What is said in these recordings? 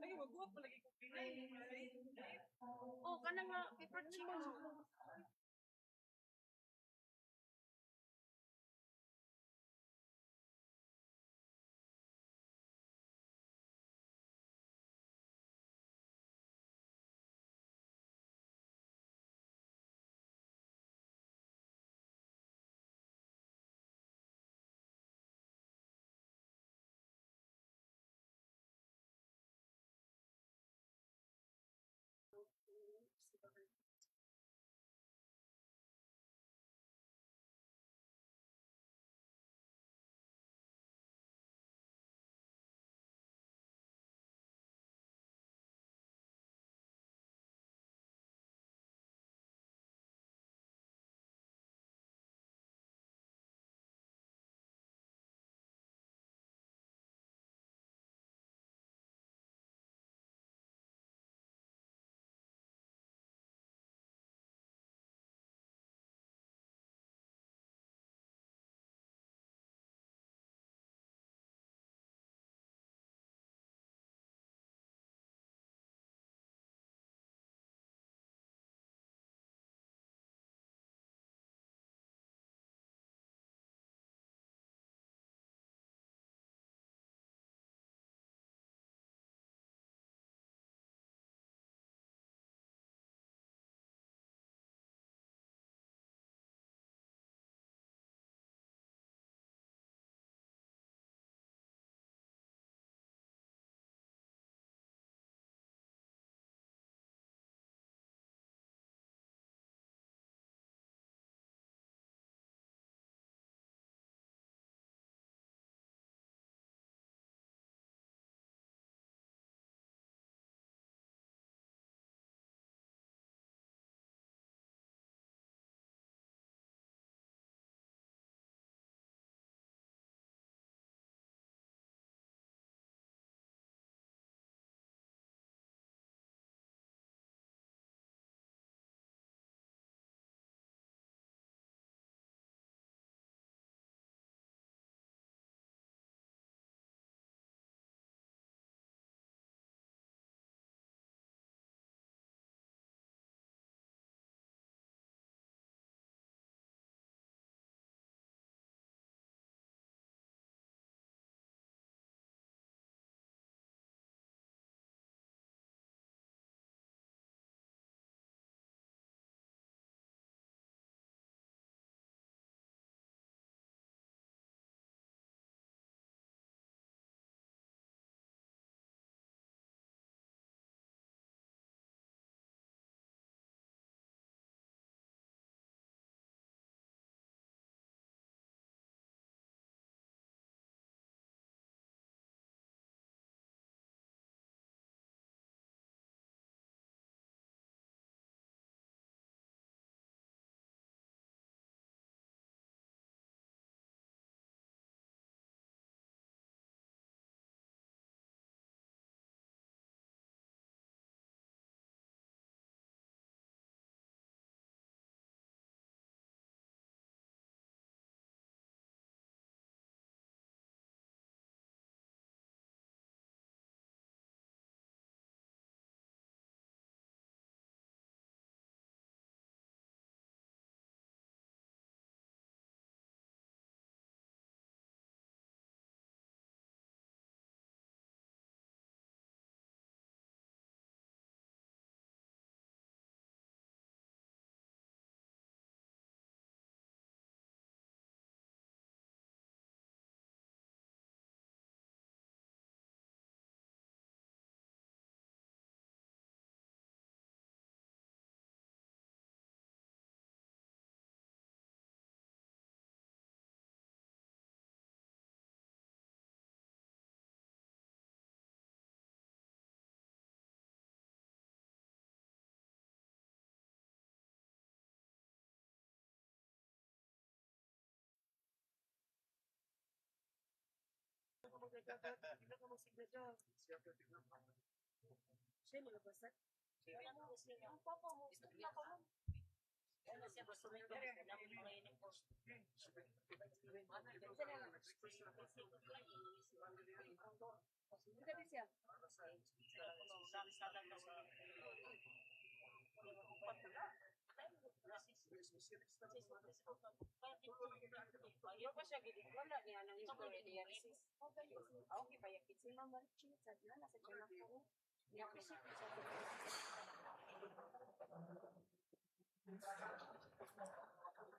Ay, maguwap pa lagi ko. Oh, kana nga pepper chicken.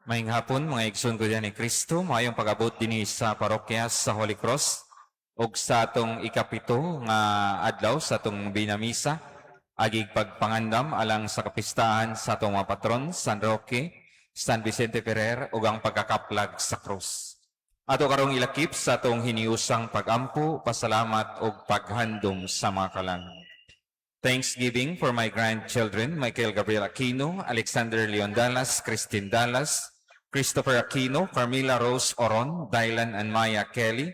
Maayong hapon, mga igsoon ko diyan ni Kristo, maayong pag-abot dinhi sa parokya sa Holy Cross ug sa atong ikapito nga adlaw sa atong binamisa agig pagpangandam alang sa kapistahan sa atong mga patron, San Roque, San Vicente Ferrer ug ang pagkakaplag sa krus. Ato karong ilakip sa atong hiniusang pagampo, pasalamat ug paghandom sa mga kalag. Thanksgiving for my grandchildren, Michael Gabriel Aquino, Alexander Leon Dallas, Christine Dallas, Christopher Aquino, Carmila Rose Oron, Dylan and Maya Kelly,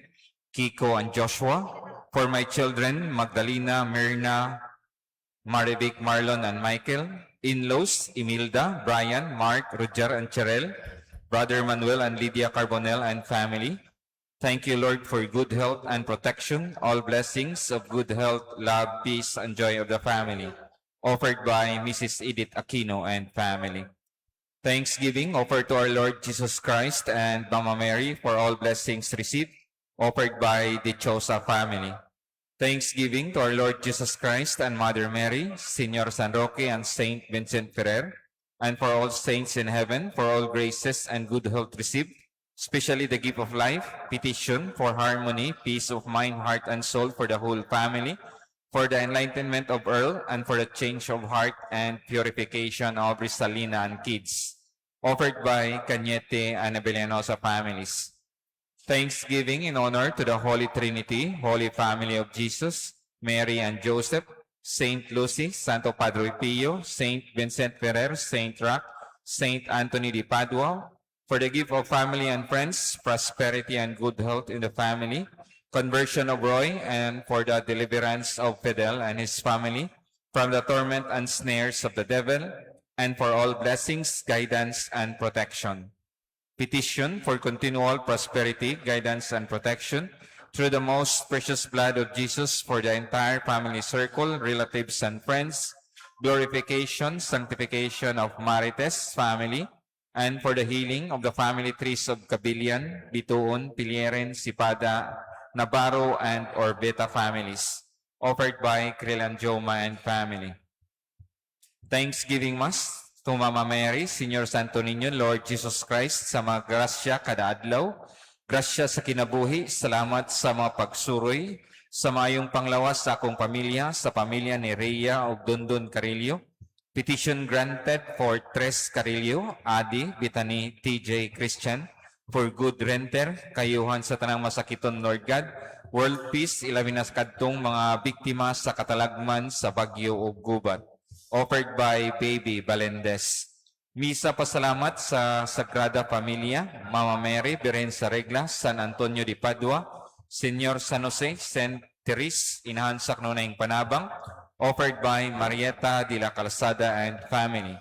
Kiko and Joshua. For my children, Magdalena, Myrna, Marivic, Marlon, and Michael. In-laws, Imelda, Brian, Mark, Roger, and Cherel. Brother Manuel and Lydia Carbonell and family. Thank you, Lord, for good health and protection, all blessings of good health, love, peace, and joy of the family. Offered by Mrs. Edith Aquino and family. Thanksgiving offered to our Lord Jesus Christ and Mama Mary for all blessings received, offered by the Chosa family. Thanksgiving to our Lord Jesus Christ and Mother Mary, Señor San Roque and Saint Vincent Ferrer, and for all saints in heaven, for all graces and good health received, especially the gift of life, petition for harmony, peace of mind, heart, and soul for the whole family, for the enlightenment of Earl, and for the change of heart and purification of Rizalina and kids. Offered by Cañete and Abellanosa families. Thanksgiving in honor to the Holy Trinity, Holy Family of Jesus, Mary and Joseph, Saint Lucy, Santo Padre Pio, Saint Vincent Ferrer, Saint Roch, Saint Anthony de Padua, for the gift of family and friends, prosperity and good health in the family, conversion of Roy, and for the deliverance of Fidel and his family from the torment and snares of the devil, and for all blessings, guidance, and protection. Petition for continual prosperity, guidance, and protection through the most precious blood of Jesus for the entire family circle, relatives, and friends, glorification, sanctification of Marites family, and for the healing of the family trees of Cabilian, Bituon, Pilieren, Sipada, Navarro, and Orbeta families, offered by Krilan Joma and family. Thanksgiving Mass to Mama Mary, Señor Santo Niño, Lord Jesus Christ, sa mga grasya kada adlaw, grasya sa kinabuhi, salamat sa mga pagsuroy, sa maayong panglawas sa akong pamilya, sa pamilya ni Rhea ug Dondon Carillo. Petition granted for Tres Carillo, Adi, Bitani, TJ Christian, for good renter, kayuhan sa tanang masakiton, Lord God, world peace, ilabi na sa kadtong mga biktima sa katalagman sa bagyo ug gubat. Offered by Baby Balendez. Misa pasalamat sa Sagrada Familia, Mama Mary, Birhen sa Regla, San Antonio de Padua, Señor San Jose, Saint Therese, Inahan sa Kanunayng Panabang, offered by Marieta de la Calzada and family.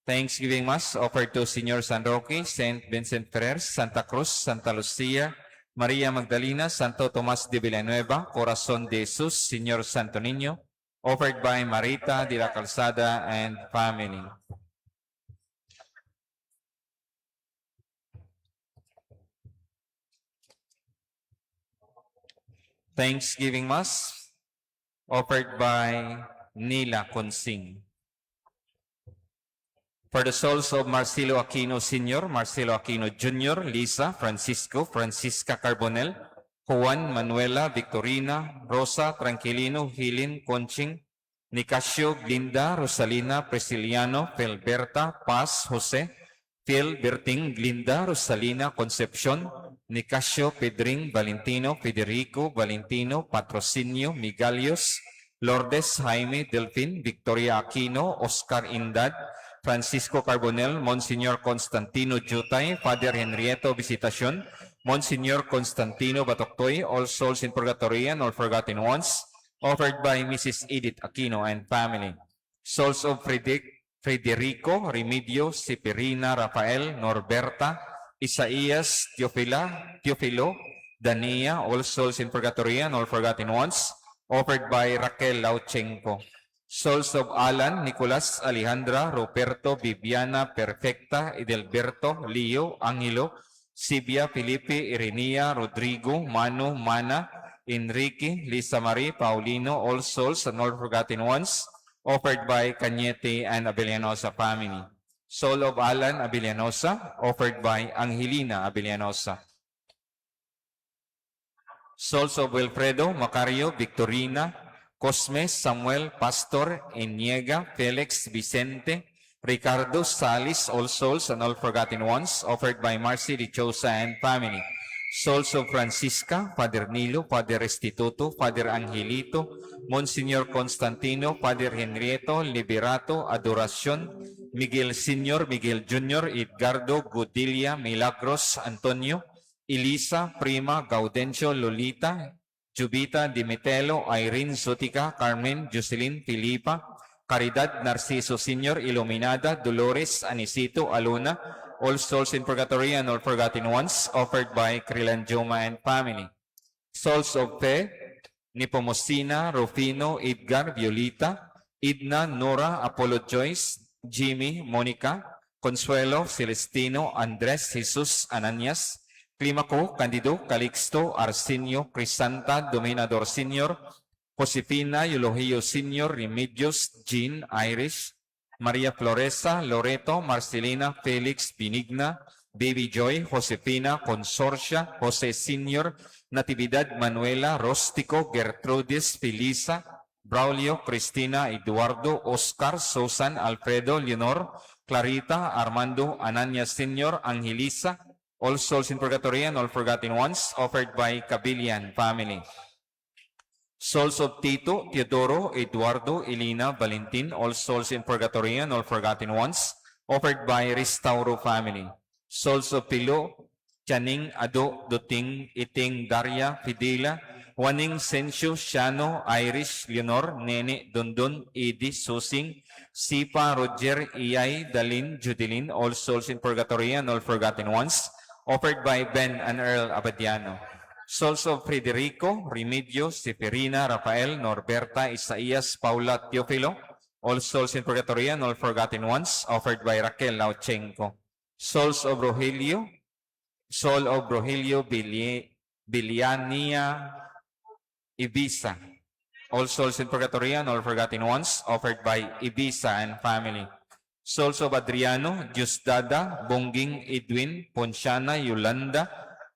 Thanksgiving Mass offered to Señor San Roque, Saint Vincent Ferrer, Santa Cruz, Santa Lucia, Maria Magdalena, Santo Tomas de Villanueva, Corazon de Jesus, Señor Santo Niño, offered by Marita de la Calzada and family. Thanksgiving Mass offered by Nila Consing. For the souls of Marcelo Aquino Sr., Marcelo Aquino Jr., Lisa, Francisco, Francisca Carbonell, Juan, Manuela, Victorina, Rosa, Tranquilino, Hilin, Conching, Nicasio, Glinda, Rosalina, Prisciliano, Felberta, Paz, Jose, Phil, Berting, Glinda, Rosalina, Concepcion, Nicasio, Pedring, Valentino, Federico, Valentino, Patrocinio, Migalios, Lourdes, Jaime, Delfin, Victoria Aquino, Oscar Indad, Francisco Carbonell, Monsignor Constantino Jutay, Father Henrieto Visitacion, Monsignor Constantino Batoctoy, all souls in purgatory and all forgotten ones, offered by Mrs. Edith Aquino and family. Souls of Federico, Remedio, Sipirina, Rafael, Norberta, Isaías, Teofila, Teofilo, Dania, all souls in purgatory and all forgotten ones, offered by Raquel Lauchenko. Souls of Alan, Nicolas, Alejandra, Roberto, Viviana, Perfecta, Edelberto, Leo, Angelo, Sibia, Felipe, Irenea, Rodrigo, Manu, Mana, Enrique, Lisa Marie, Paulino, all souls and all forgotten ones, offered by Cañete and Abellanosa family. Soul of Alan Abellanosa, offered by Angelina Abellanosa. Souls of Wilfredo, Macario, Victorina, Cosme, Samuel, Pastor, Eniega, Felix, Vicente, Ricardo, Salis, all souls and all forgotten ones, offered by Marcy Dichosa and family. Souls of Francisca, Father Nilo, Father Restituto, Father Angelito, Monsignor Constantino, Father Henrieto, Liberato, Adoracion, Miguel Senior, Miguel Jr., Edgardo, Gudilia, Milagros, Antonio, Elisa, Prima, Gaudencio, Lolita, Jubita, Dimitelo, Irene, Zutica, Carmen, Jocelyn, Filipa, Caridad, Narciso Senior, Iluminada, Dolores, Anicito, Aluna, all souls in purgatory and all forgotten ones, offered by Krilan Joma and family. Souls of Fe, Nepomucena, Rufino, Edgar, Violita, Edna, Nora, Apollo Joyce, Jimmy, Monica, Consuelo, Celestino, Andres, Jesus, Ananias, Climaco, Candido, Calixto, Arsenio, Crisanta, Dominador Senior, Josefina, Eulogio Senior, Remedios, Jean, Irish, Maria Floresa, Loreto, Marcelina, Felix, Benigna, Baby Joy, Josefina, Consorcia, Jose Senior, Natividad, Manuela, Rostico, Gertrudis, Felisa, Braulio, Cristina, Eduardo, Oscar, Susan, Alfredo, Leonor, Clarita, Armando, Anania Senior, Angelisa, all souls in purgatory and all forgotten ones, offered by Cabilian family. Souls of Tito, Teodoro, Eduardo, Elena, Valentin, all souls in purgatory and all forgotten ones, offered by Restauro family. Souls of Pilo, Chaning, Ado, Duting, Iting, Daria, Fidela, Juaning, Sencio, Shano, Irish, Leonor, Nene, Dondon, Edi, Susing, Sipa, Roger, Iyay, Dalin, Judeline, all souls in purgatory and all forgotten ones, offered by Ben and Earl Abadiano. Souls of Federico, Remedios, Seferina, Rafael, Norberta, Isaías, Paula, Teofilo, all souls in purgatory and all forgotten ones, offered by Raquel Lauchenko. Souls of Rogelio, Soul of Rogelio Biliania Ibiza. All souls in purgatory and all forgotten ones, offered by Ibiza and family. Souls of Adriano, Diosdada, Bongging, Edwin, Ponciana, Yolanda,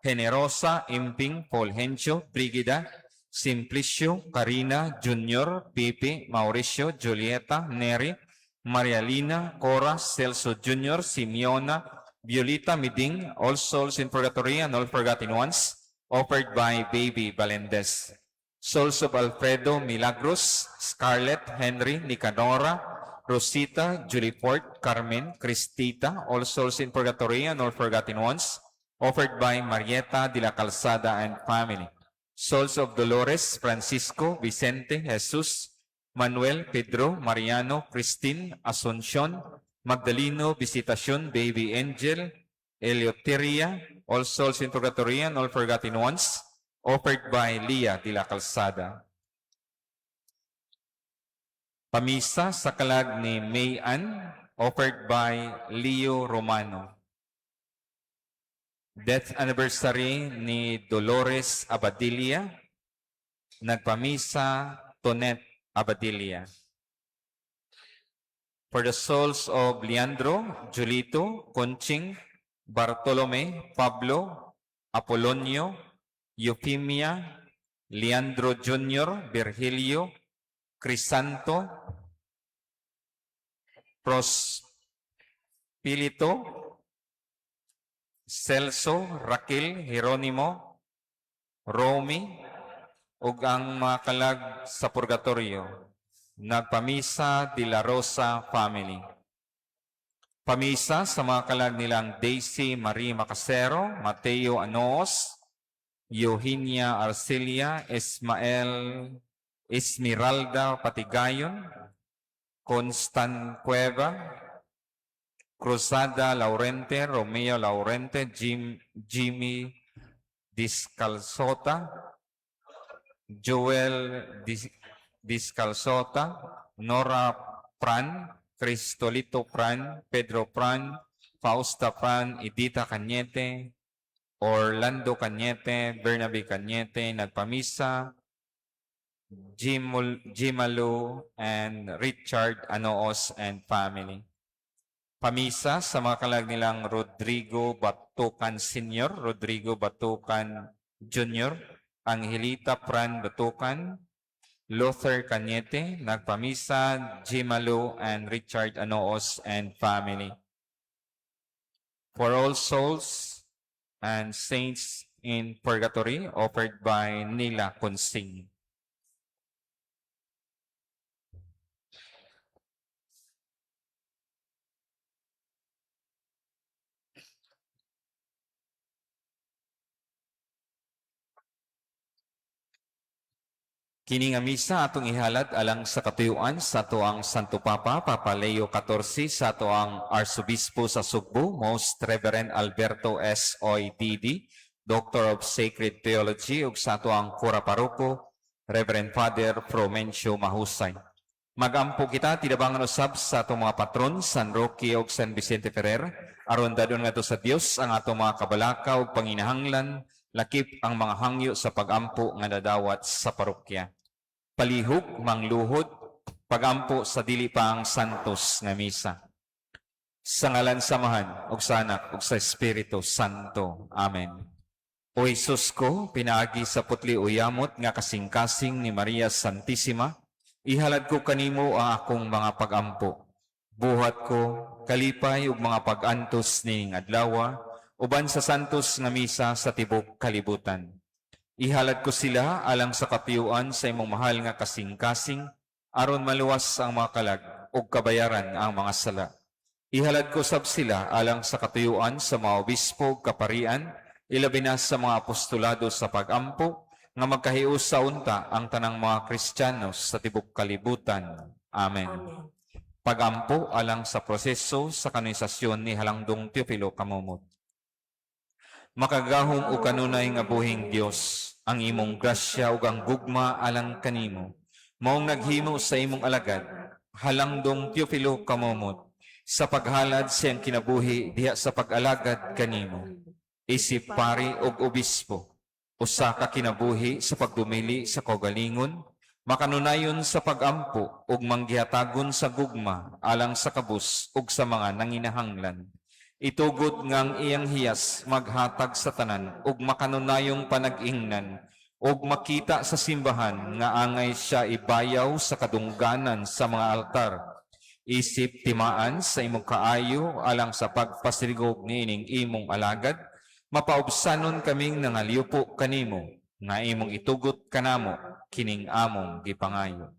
Generosa, Imping, Polhencio, Brigida, Simplicio, Karina, Junior, Pipi, Mauricio, Julieta, Neri, Marialina, Cora, Celso Jr., Simeona, Violita Miding, all souls in purgatory and all forgotten ones, offered by Baby Valendez. Souls of Alfredo Milagros, Scarlett, Henry, Nicanora, Rosita, Juliport, Carmen, Cristita, all souls in purgatory and all forgotten ones, offered by Marieta de la Calzada and family. Souls of Dolores, Francisco, Vicente, Jesus, Manuel, Pedro, Mariano, Christine, Asuncion, Magdaleno, Visitacion, Baby Angel, Eleuteria, all souls in purgatory and all forgotten ones, offered by Leah de la Calzada. Pamisa sa kalag ni May Ann, offered by Leo Romano. Death anniversary ni Dolores Abadilla, nagpamisa Tonet Abadilla. For the souls of Leandro, Julito, Conching, Bartolome, Pablo, Apolonio, Euphemia, Leandro Jr., Virgilio, Crisanto, Prospilito, Celso, Raquel, Geronimo, Romy, ug ang mga kalag sa purgatorio. Nagpamisa de la Rosa family. Pamisa sa mga kalag nilang Daisy Marie Macasero, Mateo Anoos, Eugenia Arcelia, Ismael Esmeralda Patigayon, Constant Cueva, Cruzada Laurente, Romeo Laurente, Jimmy Discalsota, Joel Discalsota, Nora Pran, Cristolito Pran, Pedro Pran, Fausta Pran, Edita Cañete, Orlando Cañete, Bernabe Cañete, Nagpamisa, Jimalu, and Richard Anoos and family. Pamisa sa mga kalag nilang Rodrigo Batukan Sr., Rodrigo Batukan Jr., Angelita Pran Batukan, Luther Cañete, Nagpamisa, Jimalu, and Richard Anoos and family. For all souls and saints in purgatory, offered by Nila Consing. Kini nga misa atong ihalad alang sa katuyuan sa atoang Santo Papa, Papa Leo XIV, sa atoang Arsobispo sa Sugbo, Most Reverend Alberto S. Oy D.D., Doctor of Sacred Theology, ug sa atoang Kura Paroko, Reverend Father Frumencio Mahusay. Magampo kita tinabangan usab sa atong mga patron, San Roque ug San Vicente Ferrer, aron dadon ngadto sa Dios ang atong mga kabalaka ug panginahanglan, lakip ang mga hangyo sa pagampo nga nadawat sa parokya. Palihog, mangluhod, pagampo sa dili pa ang santos nga misa. Sa ngalan sa Amahan, ug sa Anak, ug sa Espiritu Santo. Amen. O Jesus ko, pinaagi sa putli o yamot nga kasing-kasing ni Maria Santissima, ihalad ko kanimo ang akong mga pagampo. Buhat ko, kalipay ug mga pag-antos ning adlawa, uban sa santos nga misa sa tibok kalibutan. Ihalad ko sila alang sa katuyuan sa imong mahal nga kasing-kasing, aron maluwas ang mga kalag ug kabayaran ang mga sala. Ihalad ko sab sila alang sa katuyuan sa mga obispo ug kaparian, ilabi na sa mga apostolado sa pagampo, nga magkahiusa unta ang tanang mga Kristiyano sa tibok kalibutan. Amen. Amen. Pagampo alang sa proseso sa kanonisasyon ni Halangdong Teofilo Camomot. Makagahom o kanunay nga buhing Dios, ang imong grasya ug ang gugma alang kanimo, maong naghimo sa imong alagad, Halangdong Teofilo Camomot, sa paghalad siyang kinabuhi diha sa pag-alagad kanimo. Isip pari ug obispo, usa ka kinabuhi sa pagdumili sa kaugalingon, makanunayon sa pagampo ug manggihatagon sa gugma alang sa kabus ug sa mga nanginahanglan. Itugot ngang iyang hiyas maghatag sa tanan ug makanunayong panag-ingnan ug makita sa simbahan nga angay siya ibayaw sa kadungganan sa mga altar. Isip timaan sa imong kaayo alang sa pagpasirigog niining imong alagad, mapaubsanon kaming nangalyupo kanimo nga imong itugot kanamo kining among gipangayo.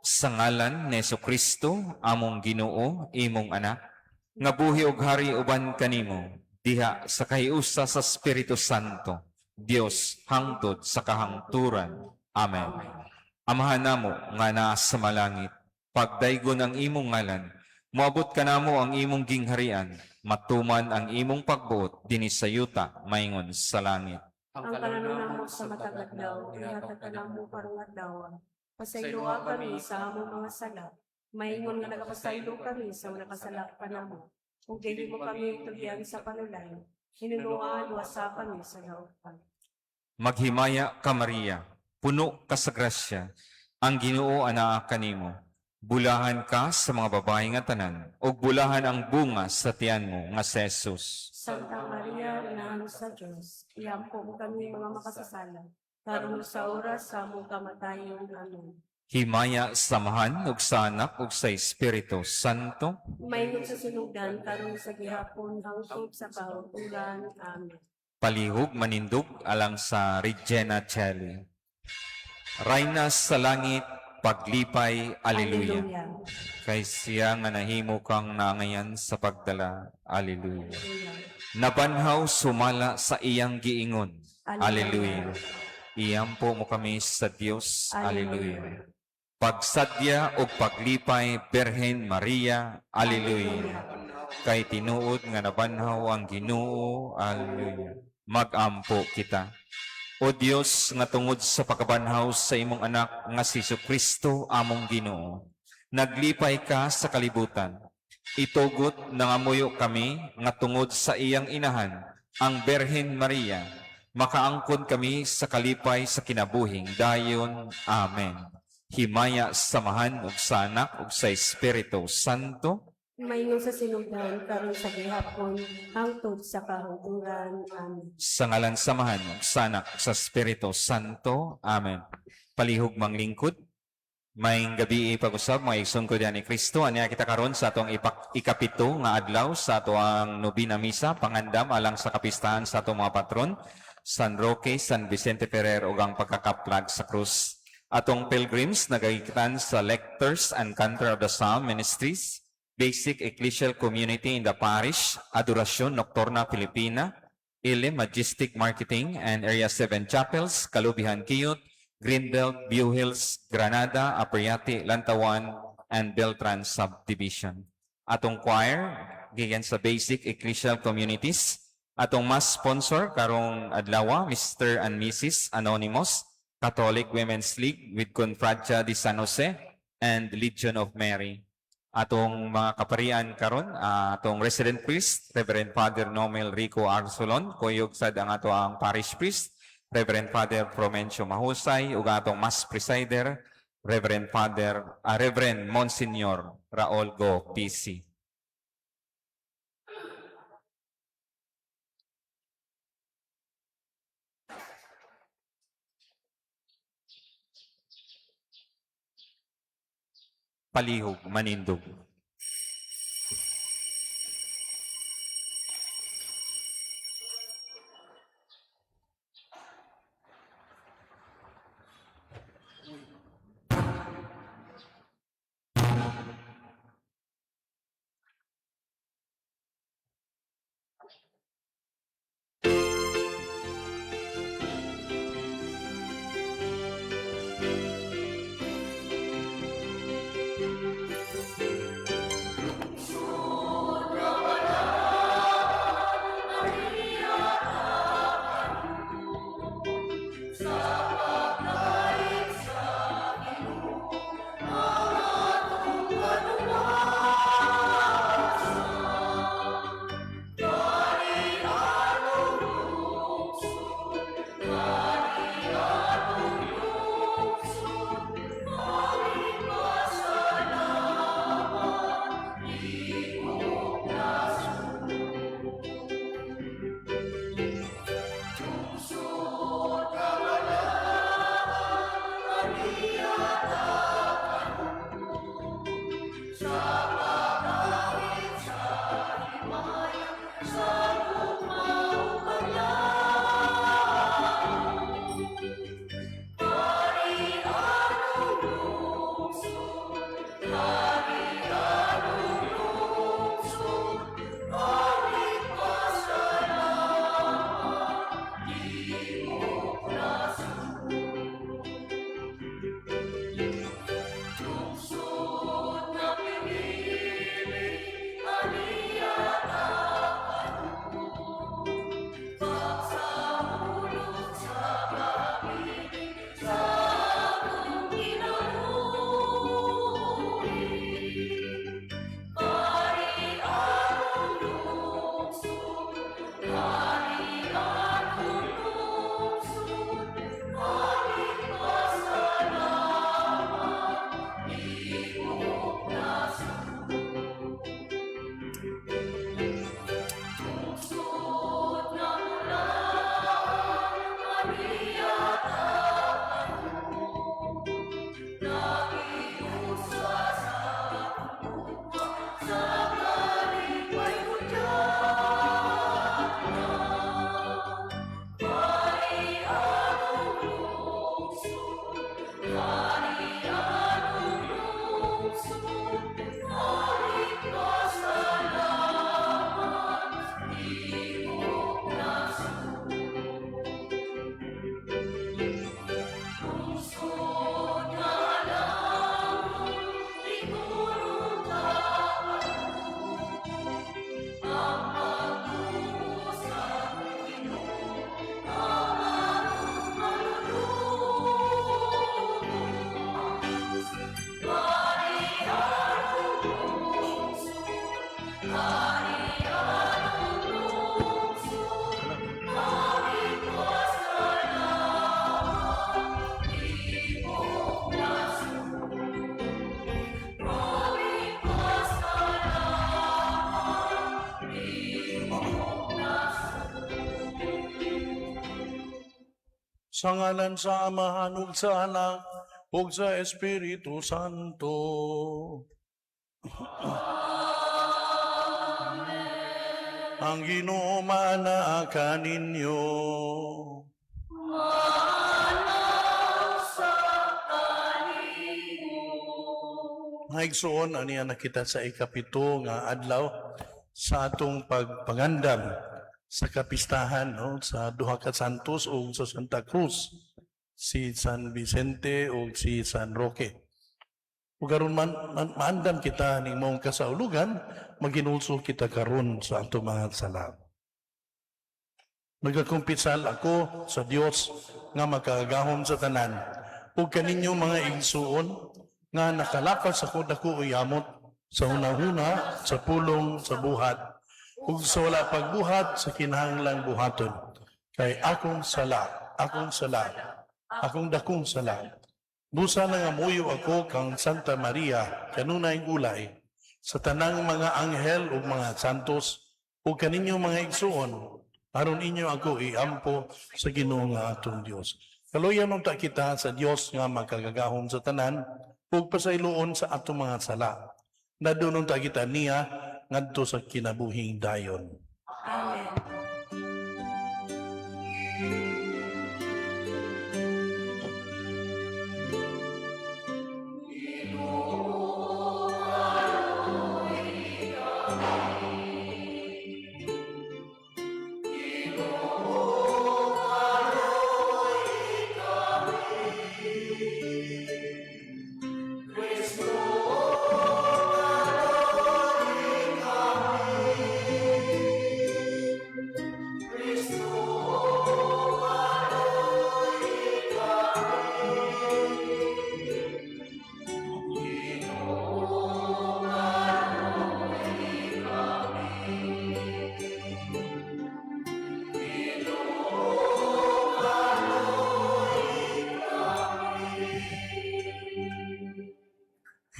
Sa ngalan ni Kristo, among Ginoo, imong anak, nga buhi og hari uban kanimo, diha sa kahiusa sa Espiritu Santo, Dios hangtod sa kahangturan. Amen. Amahan namo nga naa sa malangit, pagdaygon ang imong ngalan, moabot kanamo ang imong gingharian, matuman ang imong pagbuot dinhi sa yuta maingon sa langit. Ang kalano namo sa matag adlaw, ihatag kanamo karong adlaw. Pasayloa kami sa among mga sala, maingon nga nagapasaylo kami sa mga nakasala kanamo. Ug dili mo kami tugyan sa panulay, hinunuan wasa kami sa dautan. Maghimaya ka Maria, puno ka sa grasya, ang Ginoo anaa kanimo. Bulahan ka sa mga babae nga tanan, ug bulahan ang bunga sa tiyan mo nga si Jesus. Santa Maria, Inahan sa Diyos, iampo mo kami mga makasasala, karon sa oras sa among kamatayon. Amen. Himaya sa Amahan ug sa Anak ug sa Espiritu Santo. Maingon sa sinugdan, karon sa gihapon, hangtod sa kahangturan. Amen. Palihog manindog alang sa Regina Caeli. Rayna sa langit, paglipay, Alleluia. Kay siya nga nahimo kang naangayan sa pagdala, Alleluia. Alleluia. Nabanhaw sumala sa iyang giingon, Alleluia. Iampo mo kami sa Dios, Alleluia. Pagsadya ug paglipay, Birhen Maria. Alleluia. Kay tinuod nga nabanhaw ang Ginoo. Alleluia. Magampo kita. O Dios, nga tungod sa pagkabanhaw sa imong anak nga si Kristo among Ginoo, naglipay ka sa kalibutan. Itugot, nangamuyo kami, nga tungod sa iyang inahan, ang Birhen Maria, makaangkon kami sa kalipay sa kinabuhing dayon. Amen. Himaya sa Amahan ug sa Anak ug sa Espiritu Santo. Maingon sa sinugdan, karon sa gihapon, hangtod sa kahangturan. Amen. Sa ngalan sa Amahan ug sa Anak ug sa Espiritu Santo. Amen. Palihog manglingkod. Maayong gabii pag-usab, mga igsoon ko diha ni Kristo. Ania kita karon sa atong ikapito nga adlaw sa atoang nobina misa, pangandam alang sa kapistahan sa atong mga patron, San Roque, San Vicente Ferrer ug ang pagkakaplag sa krus. Atong pilgrims nagagikan sa Lectors and Cantor of the Psalm Ministries, Basic Ecclesial Community in the Parish, Adoracion Nocturna Filipina, Ile Majestic Marketing and Area 7 Chapels, Kalubihan Kiyot, Greenbelt, View Hills, Granada, Apriati, Lantawan, and Beltran Subdivision. Atong choir, gikan sa Basic Ecclesial Communities. Atong mass sponsor karong adlaw, Mr. and Mrs. Anonymous, Catholic Women's League with Confradia de San Jose and Legion of Mary. Atong mga kaparian karon, atong resident priest, Reverend Father Nomel Rico Arsolon, kuyog sad ang ato ang parish priest, Reverend Father Promencio Mahusay, ug atong mass presider, Reverend Monsignor Raul Go PC. Palihog manindog. Sa ngalan sa Amahan ug sa Anak ug sa Espiritu Santo. Ang Ginoo maanaa kaninyo. Mga igsoon, aniya na kita sa 7 nga adlaw sa atong pagpangandam sa kapistahan, no, sa duha ka santos o sa Santa Cruz, si San Vicente o si San Roque. Ug karon man maandam kita ning maong kasaulugan, maginulsol kita karon sa atong mga sala. Nagakumpisal ako sa Dios nga makagagahom sa tanan ug kaninyo, mga igsuon, nga nakalapas ako dako yamot sa hunahuna, sa pulong, sa buhat ug sa wala pagbuhat sa kinahanglang buhaton. Kay akong sala, akong sala, akong dakong sala. Busa nangamuyo ako kang Santa Maria, kanunay ulay, sa tanang mga anghel ug mga santos, ug kaninyo, mga igsuon, aron inyo ako iampo sa Ginoo nga atong Dios. Kaluyan unta kita sa Dios nga makagagahom sa tanan ug pasayloon sa atong mga sala. Nadunong ta kita niya ngadto sa kinabuhing dayon. Amen.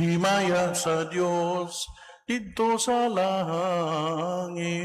Himaya sa Dios didto sa langit.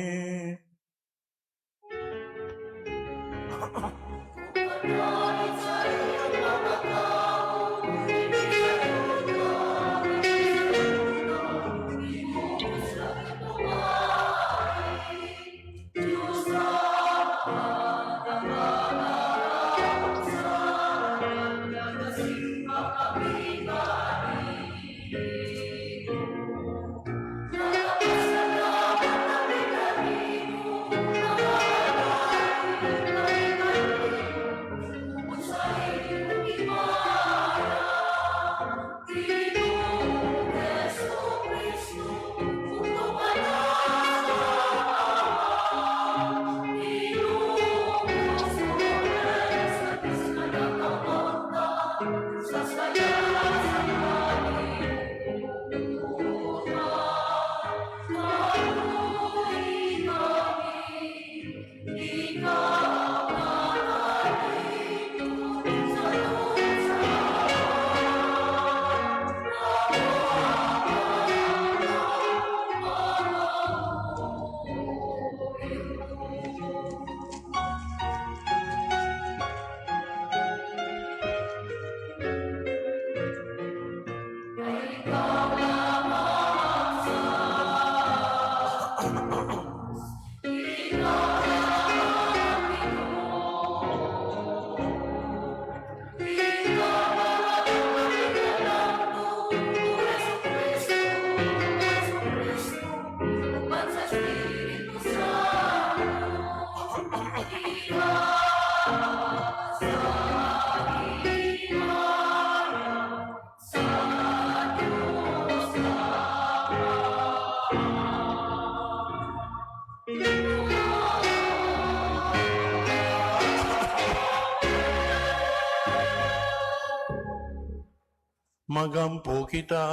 Magampo kita.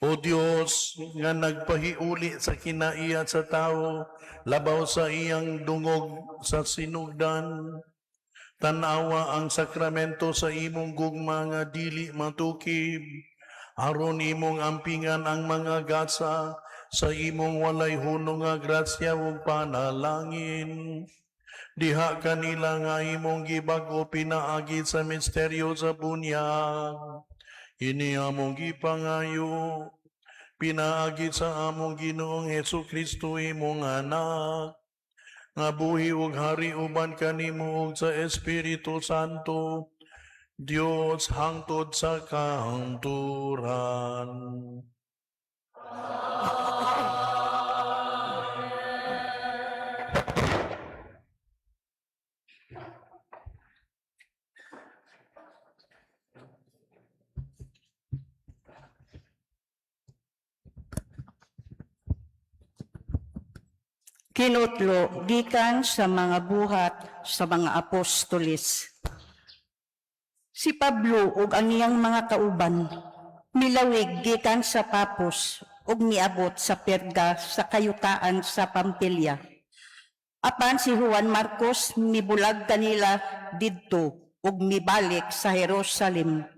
O Dios, nga nagpahiuli sa kinaiya sa tao, labaw sa iyang dungog sa sinugdan, tanawa ang sakramento sa imong gugma nga dili matukib, aron imong ampingan ang mga gasa sa imong walay hunong nga grasya ug panalangin. Diha kanila nga imong gibag-o pinaagi sa misteryo sa bunyag. Ini among gipangayo, pinaagi sa among Ginoong Hesus Kristo, imong anak, nga buhi ug hari uban kanimo ug sa Espiritu Santo, Dios, hangtod sa kahangturan. Kinutlo gikan sa mga Buhat sa mga Apostoles. Si Pablo ug ang iyang mga kauban milawig gikan sa Papos ug miabot sa Perga sa kayutaan sa Pampilya. Apan si Juan Marcos mibulag kanila didto ug mibalik sa Jerusalem.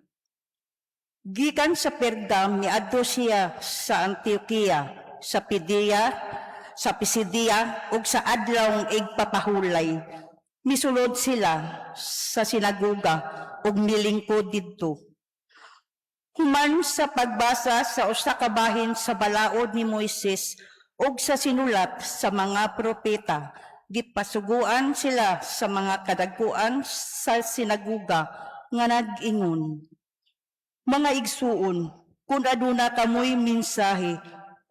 Gikan sa Perga miadto siya sa Antioquia, sa Pidea, sa Pisidia ug sa adlawng igpapahulay. Misulod sila sa sinagoga ug milingkod didto. Human sa pagbasa sa usa ka bahin sa balaod ni Moises ug sa sinulat sa mga propeta, gipasuguan sila sa mga kadagkuan sa sinagoga nga nag-ingon, "Mga igsuon, kung aduna kamoy mensahe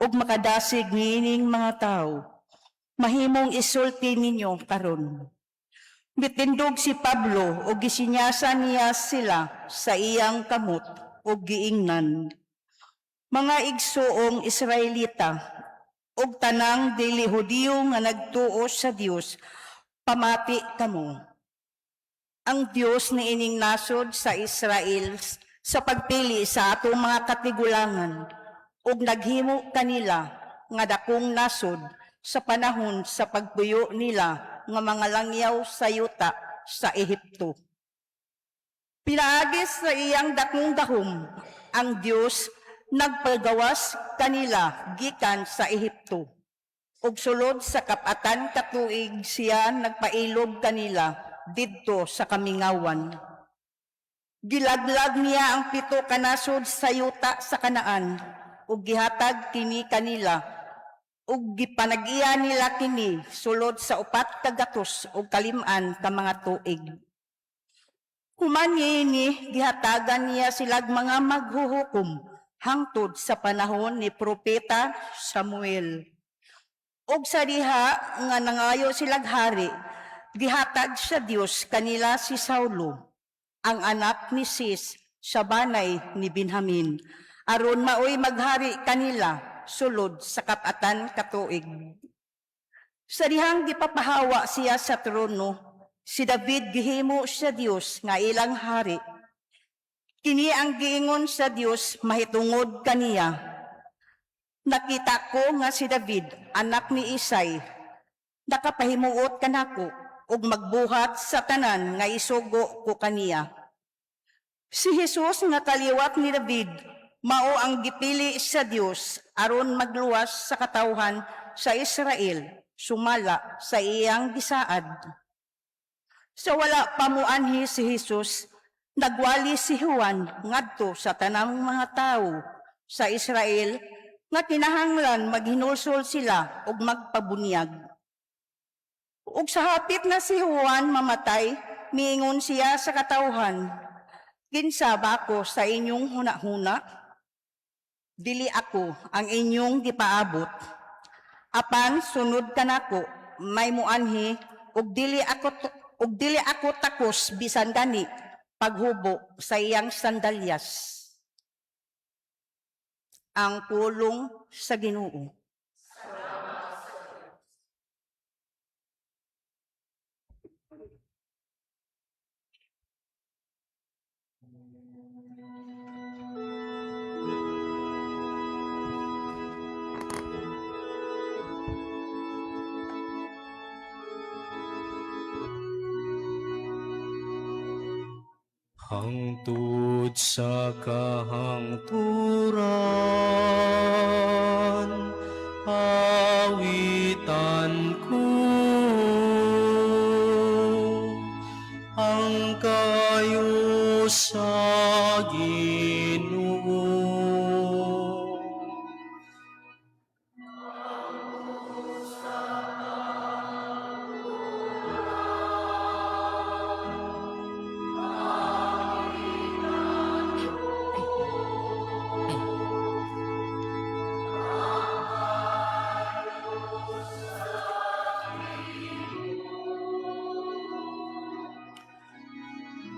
ug makadasig niining mga tawo, mahimong isulti ninyo karon." Mitindog si Pablo ug gisinyasan niya sila sa iyang kamot ug giingnan, "Mga igsuong Israelita ug tanang dili Hudiyo nga nagtuo sa Dios, pamati kamo. Ang Dios niining nasod sa Israel sa pagpili sa atong mga katigulangan ug naghimo kanila nga dakong nasod sa panahon sa pagpuyo nila nga mga langyaw sa yuta sa Ehipto. Pinaagi sa iyang dakong gahom, ang Dios nagpagawas kanila gikan sa Ehipto. Ug sulod sa 40 ka tuig siya nagpailob kanila didto sa kamingawan. Gilaglag niya ang 7 ka nasod sa yuta sa Kanaan ug gihatag kini kanila ug gipanag-iya nila kini sulod sa 405 ka mga tuig. Human niini, gihatagan niya silag mga maghuhukom hangtod sa panahon ni Propeta Samuel. Ug sa diha nga nangayo silag hari, gihatag sa Dios kanila si Saulo, ang anak ni Sis, sa banay ni Benjamin, aron maoy maghari kanila sulod sa 40 ka tuig. Sa dihang gipapahawa siya sa trono, si David gihimo sa Dios nga ilang hari. Kini ang giingon sa Dios mahitungod kaniya: 'Nakita ko nga si David, anak ni Isay, nakapahimuot kanako ug magbuhat sa tanan nga isugo ko kaniya.' Si Jesus nga kaliwat ni David, mao ang gipili sa Dios aron magluwas sa katawhan sa Israel sumala sa iyang gisaad. Sa wala pa muanhi si Jesus, nagwali si Juan ngadto sa tanang mga tawo sa Israel nga kinahanglan maghinulsol sila ug magpabunyag. Ug sa hapit na si Juan mamatay, miingon siya sa katawhan, 'Kinsa ba ako sa inyong hunahuna? Dili ako ang inyong gipaabot. Apan sunod kanako may muanhi ug dili ako takos bisan gani paghubo sa iyang sandalyas.'" Ang pulong sa Ginoo. Hangtod sa kahangturan, awitan ko ang kaayo sa Ginoo.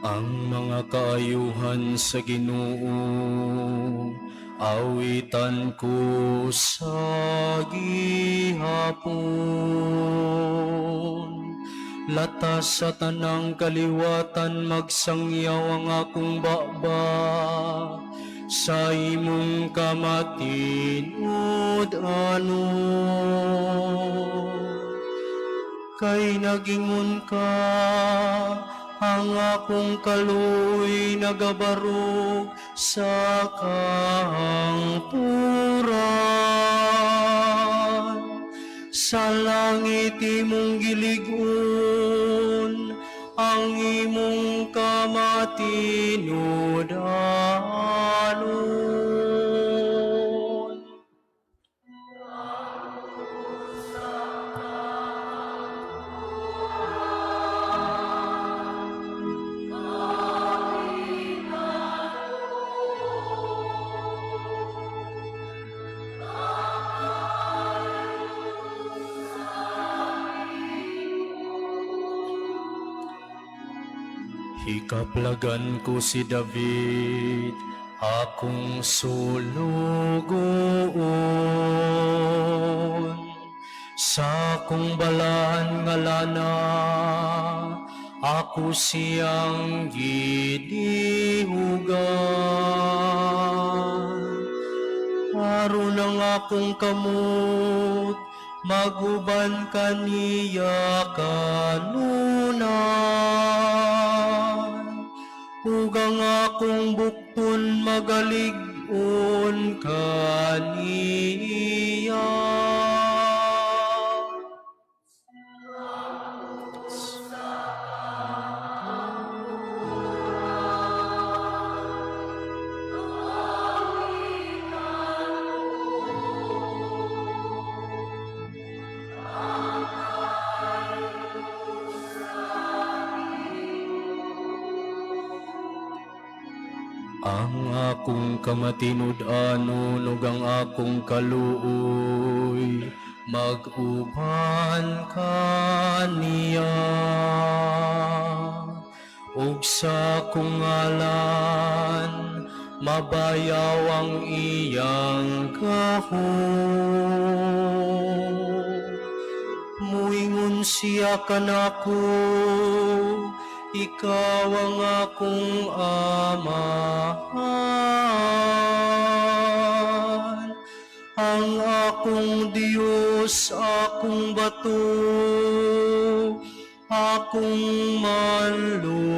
Ang mga kaayuhan sa Ginoo awitan ko sa gihapon. Latas sa tanang kaliwatan, magsangyaw ang akong baba sa imong kamatinud-anon. Kay nagingon ka, ang akong kaluoy nagabarog sa kahangturan. Sa langit imong gilig-on ang imong kamatinud-anon. Hikaplagan ko si David, akong sulugoon. Sa akong balaan nga lana, ako siyang gidihugan. Aron ang akong kamot, maguban kaniya kanunay. Ug ang akong bukton magalig-on kaniya. Ang akong kamatinud-anon ug ang akong kaluoy mag-uban kaniya. Ug sa akong ngalan mabayaw ang iyang gahom. Muingon siya kanako, ikaw ang akong amahan, ang akong Diyos, akong bato, akong manluluwas.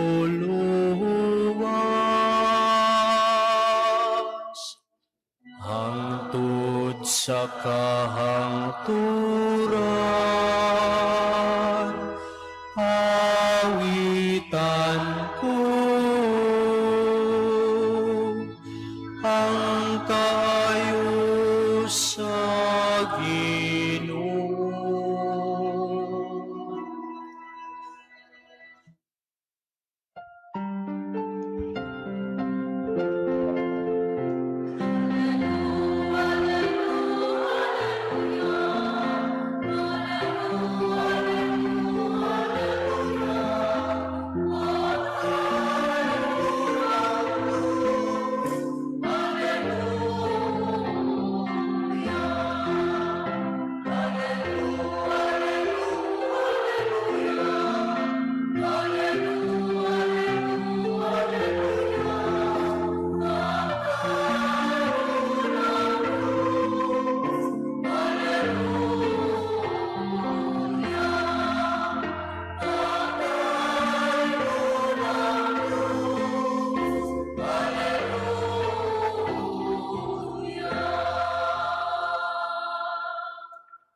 Hangtod sa kahangturan, awitan ko ang kaayo sa Ginoo.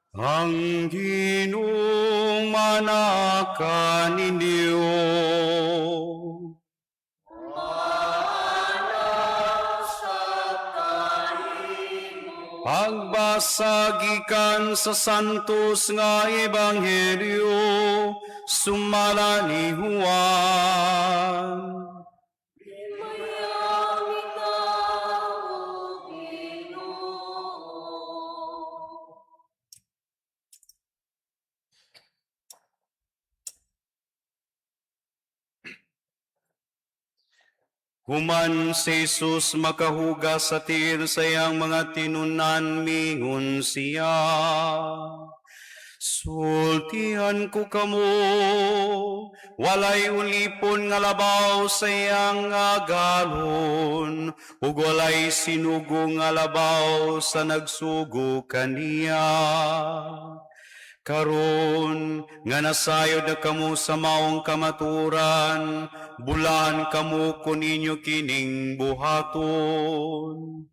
Ang Ginoong manaa kaninyo. Pagbasa gikan sa Santos nga Ebanghelyo sumala ni Juan. Himayaon ikaw, O Ginoo. Human si Jesus makahugas sa tiil sa iyang mga tinunan, mingon siya, "Sultihan ko kamo, walay ulipon nga labaw sa iyang agalon, ug walay sinugo nga labaw sa nagsugo kaniya. Karon nga nasayod na kamo sa maong kamaturan, bulahan kamo kun inyo kining buhaton.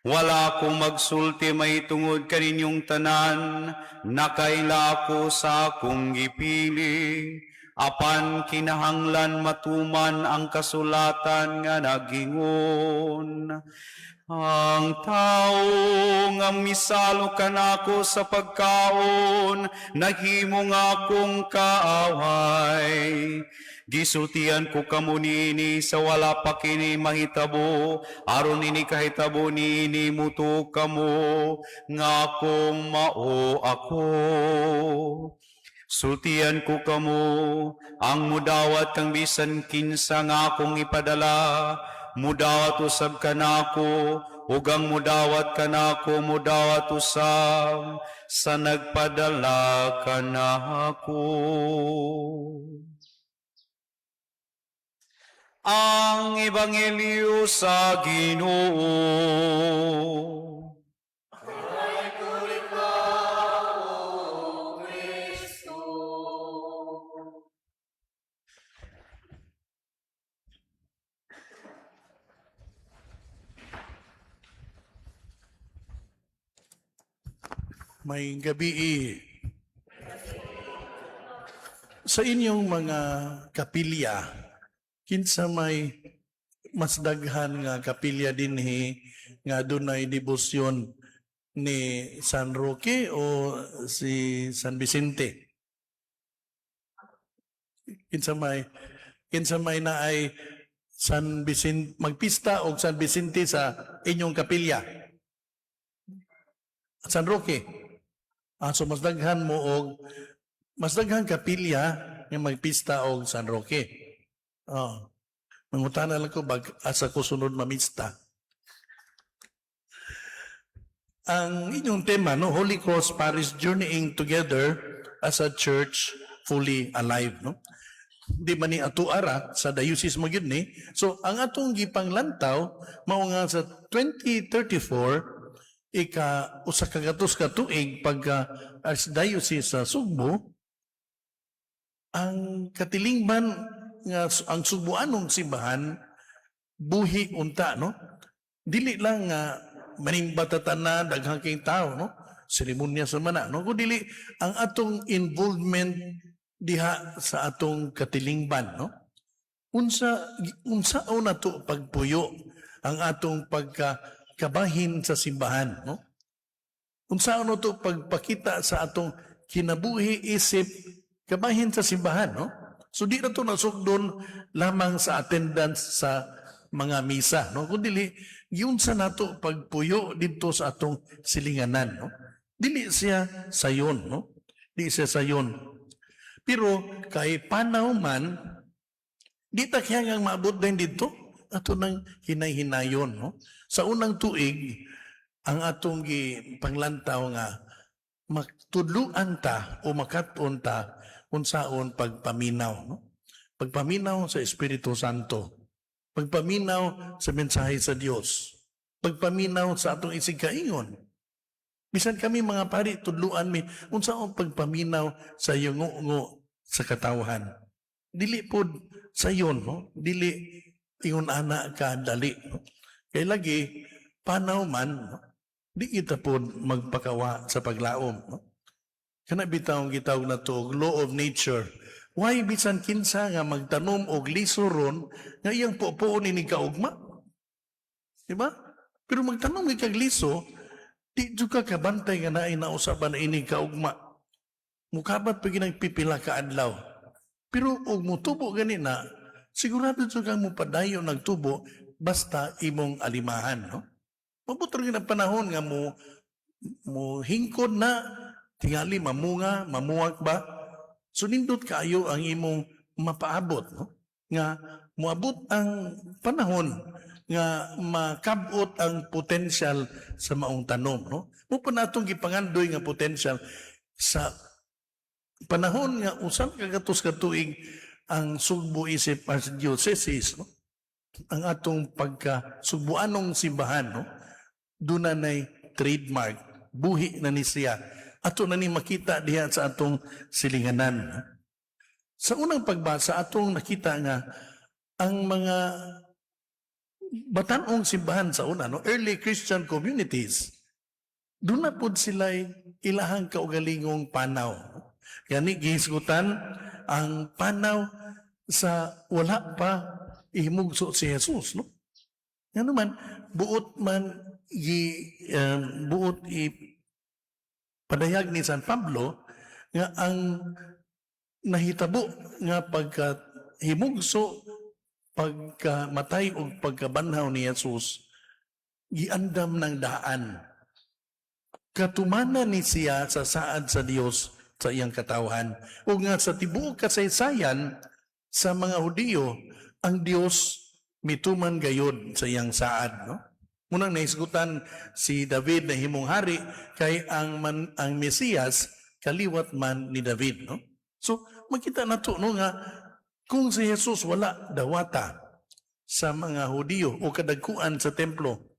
Wala akong magsulti mahitungod kaninyong tanan, nakaila ako sa akong gipili. Apan kinahanglan matuman ang kasulatan nga nagingon, 'Ang tao nga misalo kanako sa pagkaon, nahimo nga akong kaaway. Gisultian ko kamo niini sa wala pa kini mahitabo, aron ini kahitabo niini mutuo kamo nga akong mao ako. Sultian ko kamo, ang mudawat kang bisan kinsa nga akong ipadala, mudawat usab kanako, ug ang mudawat kanako, mudawat usab sa nagpadala kanako." Ang Ebanghelyo sa Ginoo. Puri ka, O Kristo. Maayong gabii. Sa inyong mga kapilya, kinsa may mas daghan nga kapilya dinhi nga dunay debosyon ni San Roque o si San Vicente? Kinsa may naay San Vicente, magpista og San Vicente sa inyong kapilya? San Roque. Ah, so mas daghan mo og mas daghan kapilya nga magpista og San Roque. Oh. Mangutana lang ko bag asa ko sunod mamista. Ang inyong tema, no, Holy Cross Parish journeying together as a church fully alive, no? Di man ni ato ara sa diocese mo gyud ni. So ang atong gipanglantaw mao nga sa 2034, ika 100 ka tuig pagka Archdiocese sa Sugbo, ang katilingban nga ang Sugboanong simbahan buhi unta, no? Dili lang nga manimba ta tanan, daghang kayong tao, no, seremonya sa mana, no, kun dili ang atong involvement diha sa atong katilingban, no, unsa unsa na to pagpuyo ang atong pagka kabahin sa simbahan, no, unsa ano to pagpakita sa atong kinabuhi isip kabahin sa simbahan, no? So di na to nasugdon lamang sa attendance sa mga misa, no, kun dili giunsa nato pagpuyo didto sa atong silinganan, no? Dili siya sayon, no? Di siya sayon, pero kay panaw man, di ta kaya nga maabot din didto, ato nang hinay-hinayon, no? Sa unang tuig, ang atong gipanglantaw nga magtudluan ta o makat-on ta unsaon pagpaminaw, no? Pagpaminaw sa Espiritu Santo, pagpaminaw sa mensahe sa Dios, pagpaminaw sa atong isigkaingon. Bisan kami mga pari, tudluan mi unsaon pagpaminaw sa yungo sa katawhan. Dili pod sayon, no? Dili ingon ana ka dali, no? Kay lagi panaw man, no? Di kita pod magpakawa sa paglaom, no? Kana bitaw ang gitawag nato og law of nature. Why bisan kinsa nga magtanom og liso ron nga iyang pupuon ini kaugma? Di ba? Pero magtanom kag liso, di jud ka kabantay nga naay nausaban na ini kaugma. Mukabat pa ginang pipila ka adlaw. Pero og mutubo gani na, sigurado jud kang mupadayon nagtubo basta imong alimahan, no? Mabot ra gyud ang panahon nga mo mo hingkod na, tingali mamunga, mamuwak ba? So nindot kaayo ang imong mapaabot, no? Nga moabot ang panahon nga makabot ang potensyal sa maong tanom, no? Mao pa natong gipangandoy nga potensyal sa panahon nga 100 ka tuig ang Sugbo isip Archdiocese, no? Ang atong pagka Sugbuanong simbahan, no? Duna nay trademark, buhi na ni siya. Ato na ni makita diha sa atong silinganan, no? Sa unang pagbasa, atong nakita nga ang mga batanong simbahan sa una, no, early Christian communities, doon na pod sila ilahang kaugalingong panaw. Gani gihisgutan ang panaw sa wala pa ihimugso si Jesus, no? Ngano man buot man buot i padayag ni San Pablo nga ang nahitabo nga pagka himugso, pagkamatay ug pagkabanhaw ni Jesus, giandam ng daan, katumanan ni siya sa saad sa Dios sa iyang katawhan, ug nga sa tibuok kasaysayan sa mga Hudiyo, ang Dios mituman gayod sa iyang saad, no? Munang nahisgutan si David na himong hari kay ang Mesiyas kaliwat man ni David, no? So makita nato, no, nga kung si Jesus wala dawata sa mga Hudiyo o kadagkuan sa templo,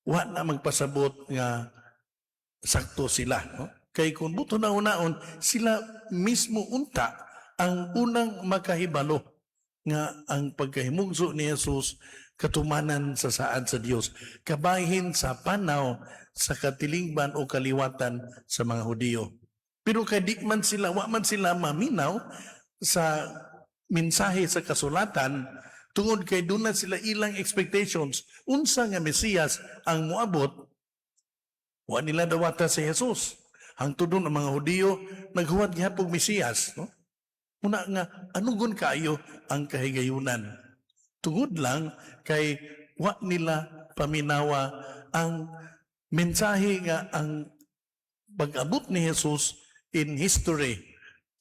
wa na magpasabot nga sakto sila, no? Kay kung buto na unaon, sila mismo unta ang unang makahibalo nga ang pagkahimugso ni Jesus katumanan sa saad sa Dios, kabahin sa panaw sa katilingban o kaliwatan sa mga Hudiyo. Pero kay di man sila, wa man sila maminaw sa mensahe sa kasulatan tungod kay doon na sila ilang expectations unsa nga Mesiyas ang moabot, wa nila dawata si Jesus. Hangtod doon ang mga Hudiyo naghuwat gihapon Mesiyas, no? Muna nga anugon kaayo ang kahigayunan tungod lang kay wa nila paminawa ang mensahe nga ang pag-abot ni Jesus in history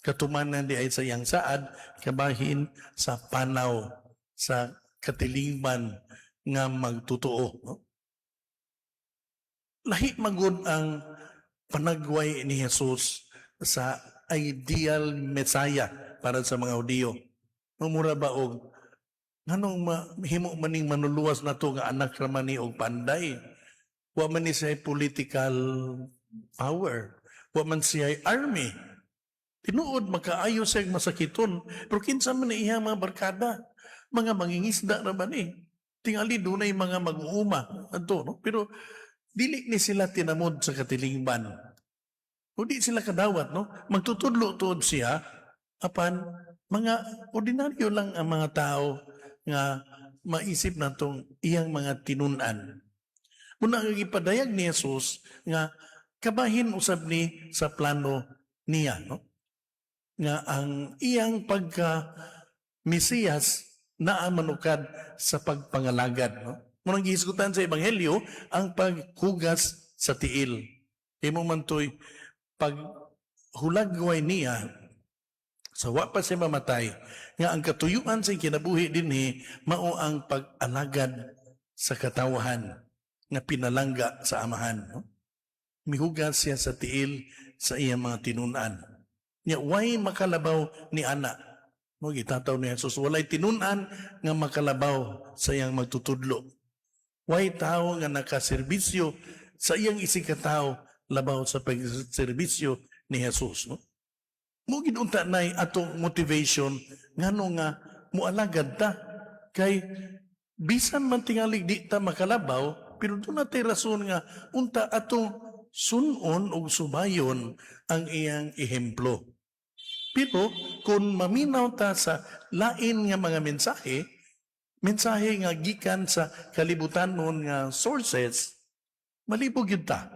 katumanan di ay sa iyang saad, kabahin sa panaw sa katilingban nga magtotoo, no? Lahi magud ang panagway ni Jesus sa ideal Messiah para sa mga Hudiyo. Mura ba og nganong himo maning manuluwas nato nga anak ra man ni og panday? Wa man ni siya political power. Wa man siya army. Tinuod makaayo siya masakiton, pero kinsa man ni iya mga barkada? Mga mangingisda ra ba ni? Tingali dunay mga mag-uuma adto, no? Pero dili ni sila tinamod sa katilingban. O di sila kadawat, no? Magtutudlo tuod siya apan mga ordinaryo lang ang mga tao nga maisip natong iyang mga tinun-an. Muna ang gipadayag ni Jesus nga kabahin usab ni sa plano niya, no? Nga ang iyang pagka Mesiyas naa manukad sa pagpangalagad, no? Munang gihisgutan sa Ebanghelyo ang paghugas sa tiil. Imo man to'y paghulagway niya sa wa pa siya mamatay nga ang katuyuan sa kinabuhi dinhi mao ang pag-alagad sa katawhan nga pinalangga sa Amahan, no? Mihugas siya sa tiil sa iyang mga tinun-an. Nya way makalabaw ni ana. No, gitataw ni Jesus, walay tinun-an nga makalabaw sa iyang magtutudlo. Way tao nga nakaserbisyo sa iyang isig katao labaw sa pagserbisyo ni Jesus, no? Mo gid unta nay atong motivation ngano nga mualagad ta, kay bisan man tingali di ta makalabaw, pero doon natay rason nga unta atong sunon ug subayon ang iyang ehemplo. Pero kung maminaw ta sa lain nga mga mensahe, mensahe nga gikan sa kalibutan nun nga sources, malibog gyud ta.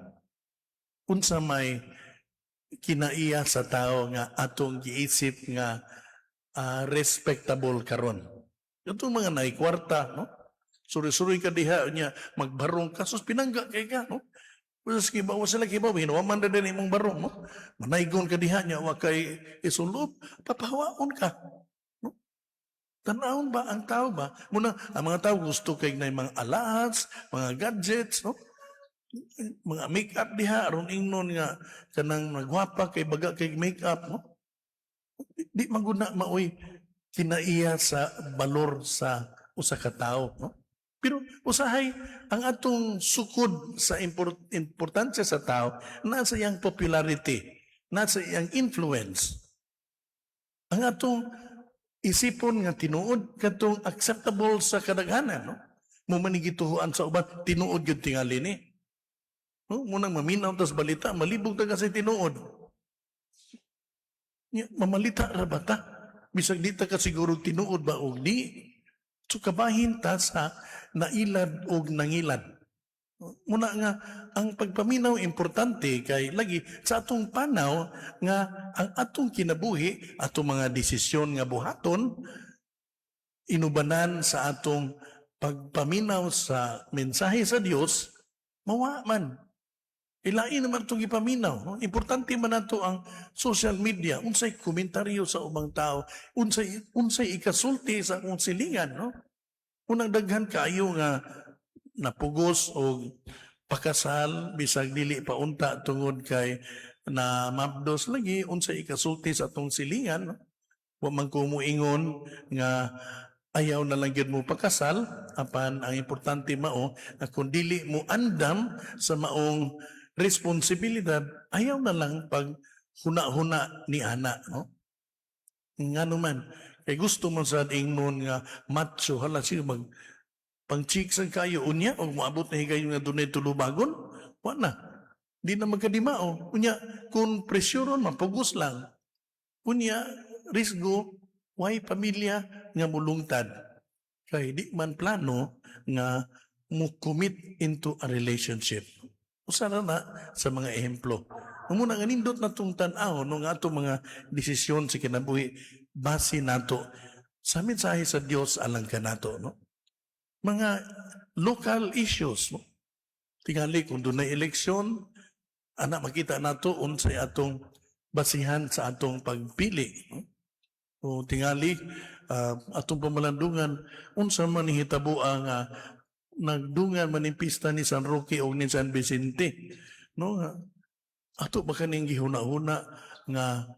Unsa may kinaiya sa tao nga atong giisip nga respectable karon. Katong mga naay kwarta, no? Suri-suri ka diha niya, magbarong ka, sus, pinangga kay ka, no? Wala sa kibaw, wala sila kibaw, hinuwaman na din imong barong, no? Manaygon ka diha niya, wa kay isulob, papahawaon ka. No? Tanawon ba ang tao ba? Muna, ang mga tao gusto kay na mga alahas, mga gadgets, no? Mga make-up diha, aron ingnon nga kanang nagwapa kay baga kay make-up, no? Di man gud na maoy kinaiya sa balor sa usa ka tawo, no? Pero usahay ang atong sukod sa importansya sa tao nasa iyang popularity, nasa iyang influence. Ang atong isipon nga tinuod katong acceptable sa kadaghanan, no? Mo man gituhuan sa uban, tinuod gyud tingali ni. No, munang maminaw tas balita, malibog ta kasi tinuod. Nya, mamalita ra ba ta? Bisag di ta ka siguro tinuod ba og di. So kabahin ta sa nailad og nangilad. Muna nga ang pagpaminaw importante kay lagi sa atong panaw nga ang atong kinabuhi, atong mga desisyon nga buhaton, inubanan sa atong pagpaminaw sa mensahe sa Dios, mawa man. Ilain naman itong ipaminaw. No? Importante man nato ang social media. Unsay komentaryo sa ubang tao, unsay ikasulti sa akong silingan, no? Unang daghan kaayo nga napugos o pakasal bisag dili pa unta tungod kay na mabdos lagi unsay ikasulti sa atong silingan, no? Wa man ko moingon nga ayaw na lang gyud mo pakasal, apan ang importante mao nga kung dili mo andam sa maong responsibilidad, ayaw na lang pag huna-huna ni ana, no? Ngano man kay gusto man sad ingnon nga macho, hala siya mag pang-chicks ang kayo, unya og moabot na higayon nga dunay tulubagon, wa na di na magkadimao. Unya kung presyuron, mapugos lang. Unya risgo way pamilya nga mulungtad kay di man plano nga mo commit into a relationship. Usa ra na sa mga ehemplo. Muna nga nindot na tong tan-aw no nga atong mga desisyon sa kinabuhi base nato sa mensahe sa Dios alang kanato, no? Mga local issues, no? Tingali kung dunay eleksyon, ana makita nato unsay atong basihan sa atong pagpili, no? O tingali atong pamalandungan, unsa man nihitabo ang nagdungan man ning pista ni San Roque o ni San Vicente, no? Nga, ato ba kaning gihuna-huna nga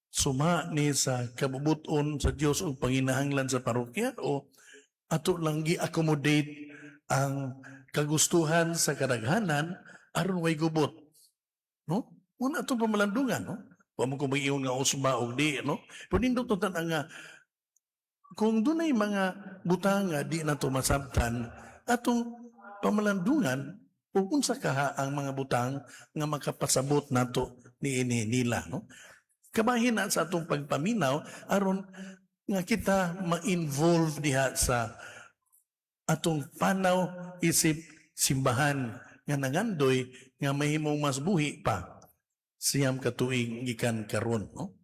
suma ni sa kabubuton sa Dios ug panginahanglan sa parokya o ato lang gi-accommodate ang kagustuhan sa kadaghanan aron way gubot, no? Muna atong pamalandungan, no? Wa mo ko mag-ingon nga usba og di, no? Pero nindot tan nga kung dunay mga butang nga di nato masabtan, atong pamalandungan ug unsa kaha ang mga butang nga makapasabot nato niini nila, no? Kabahin na sa atong pagpaminaw aron nga kita ma-involve diha sa atong panaw isip simbahan nga nangandoy nga mahimong mas buhi pa 9 ka tuig gikan karon, no?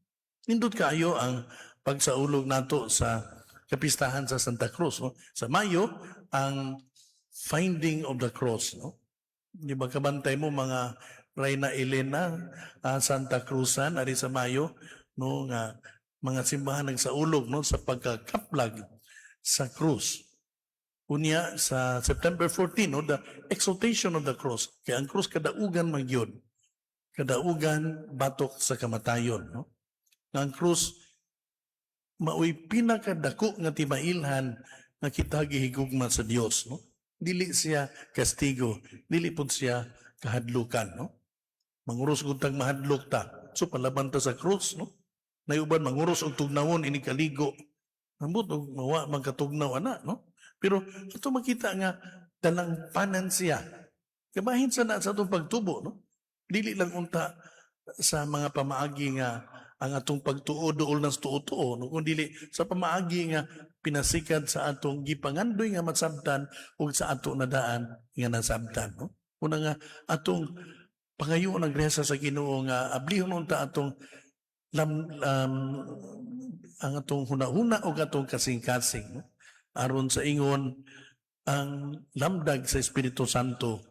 Nindot kaayo ang pagsaulog nato sa kapistahan sa Santa Cruz, no? Sa Mayo ang finding of the cross, no? Di ba kabantay mo mga Reyna Elena, Santa Cruzan ari sa Mayo, no, nga mga simbahan nagsaulog, no, sa pagkakaplag sa krus. Unya sa September 14, no, the exaltation of the cross. Kaya ang krus kadaugan man gyud. Kadaugan batok sa kamatayon, no? Nga ang krus maoy pinakadako nga timailhan nga kita gihigugma sa Dios, no? Dili siya kastigo, dili pud siya kahadlukan, no? Manguros kung tag mahadlok ta. So palaban ta sa krus, no? Nayuban manguros og tugnawon ini kaligo. Ambot og mawa man katugnaw ana, no? Pero ato makita nga dalangpanan siya. Kabahin sa na sa atong pagtubo, no? Dili lang unta sa mga pamaagi nga ang atong pagtuo duol ng tuo-tuo, no, kun dili sa pamaagi nga pinasikad sa atong gipangandoy nga masabtan ug sa ato na daan nga nasabtan, no? Una nga atong pangayo ng grasya sa Ginoo nga ablihon unta atong ang atong hunahuna ug atong kasing-kasing, no? Aron sa ingon ang lamdag sa Espiritu Santo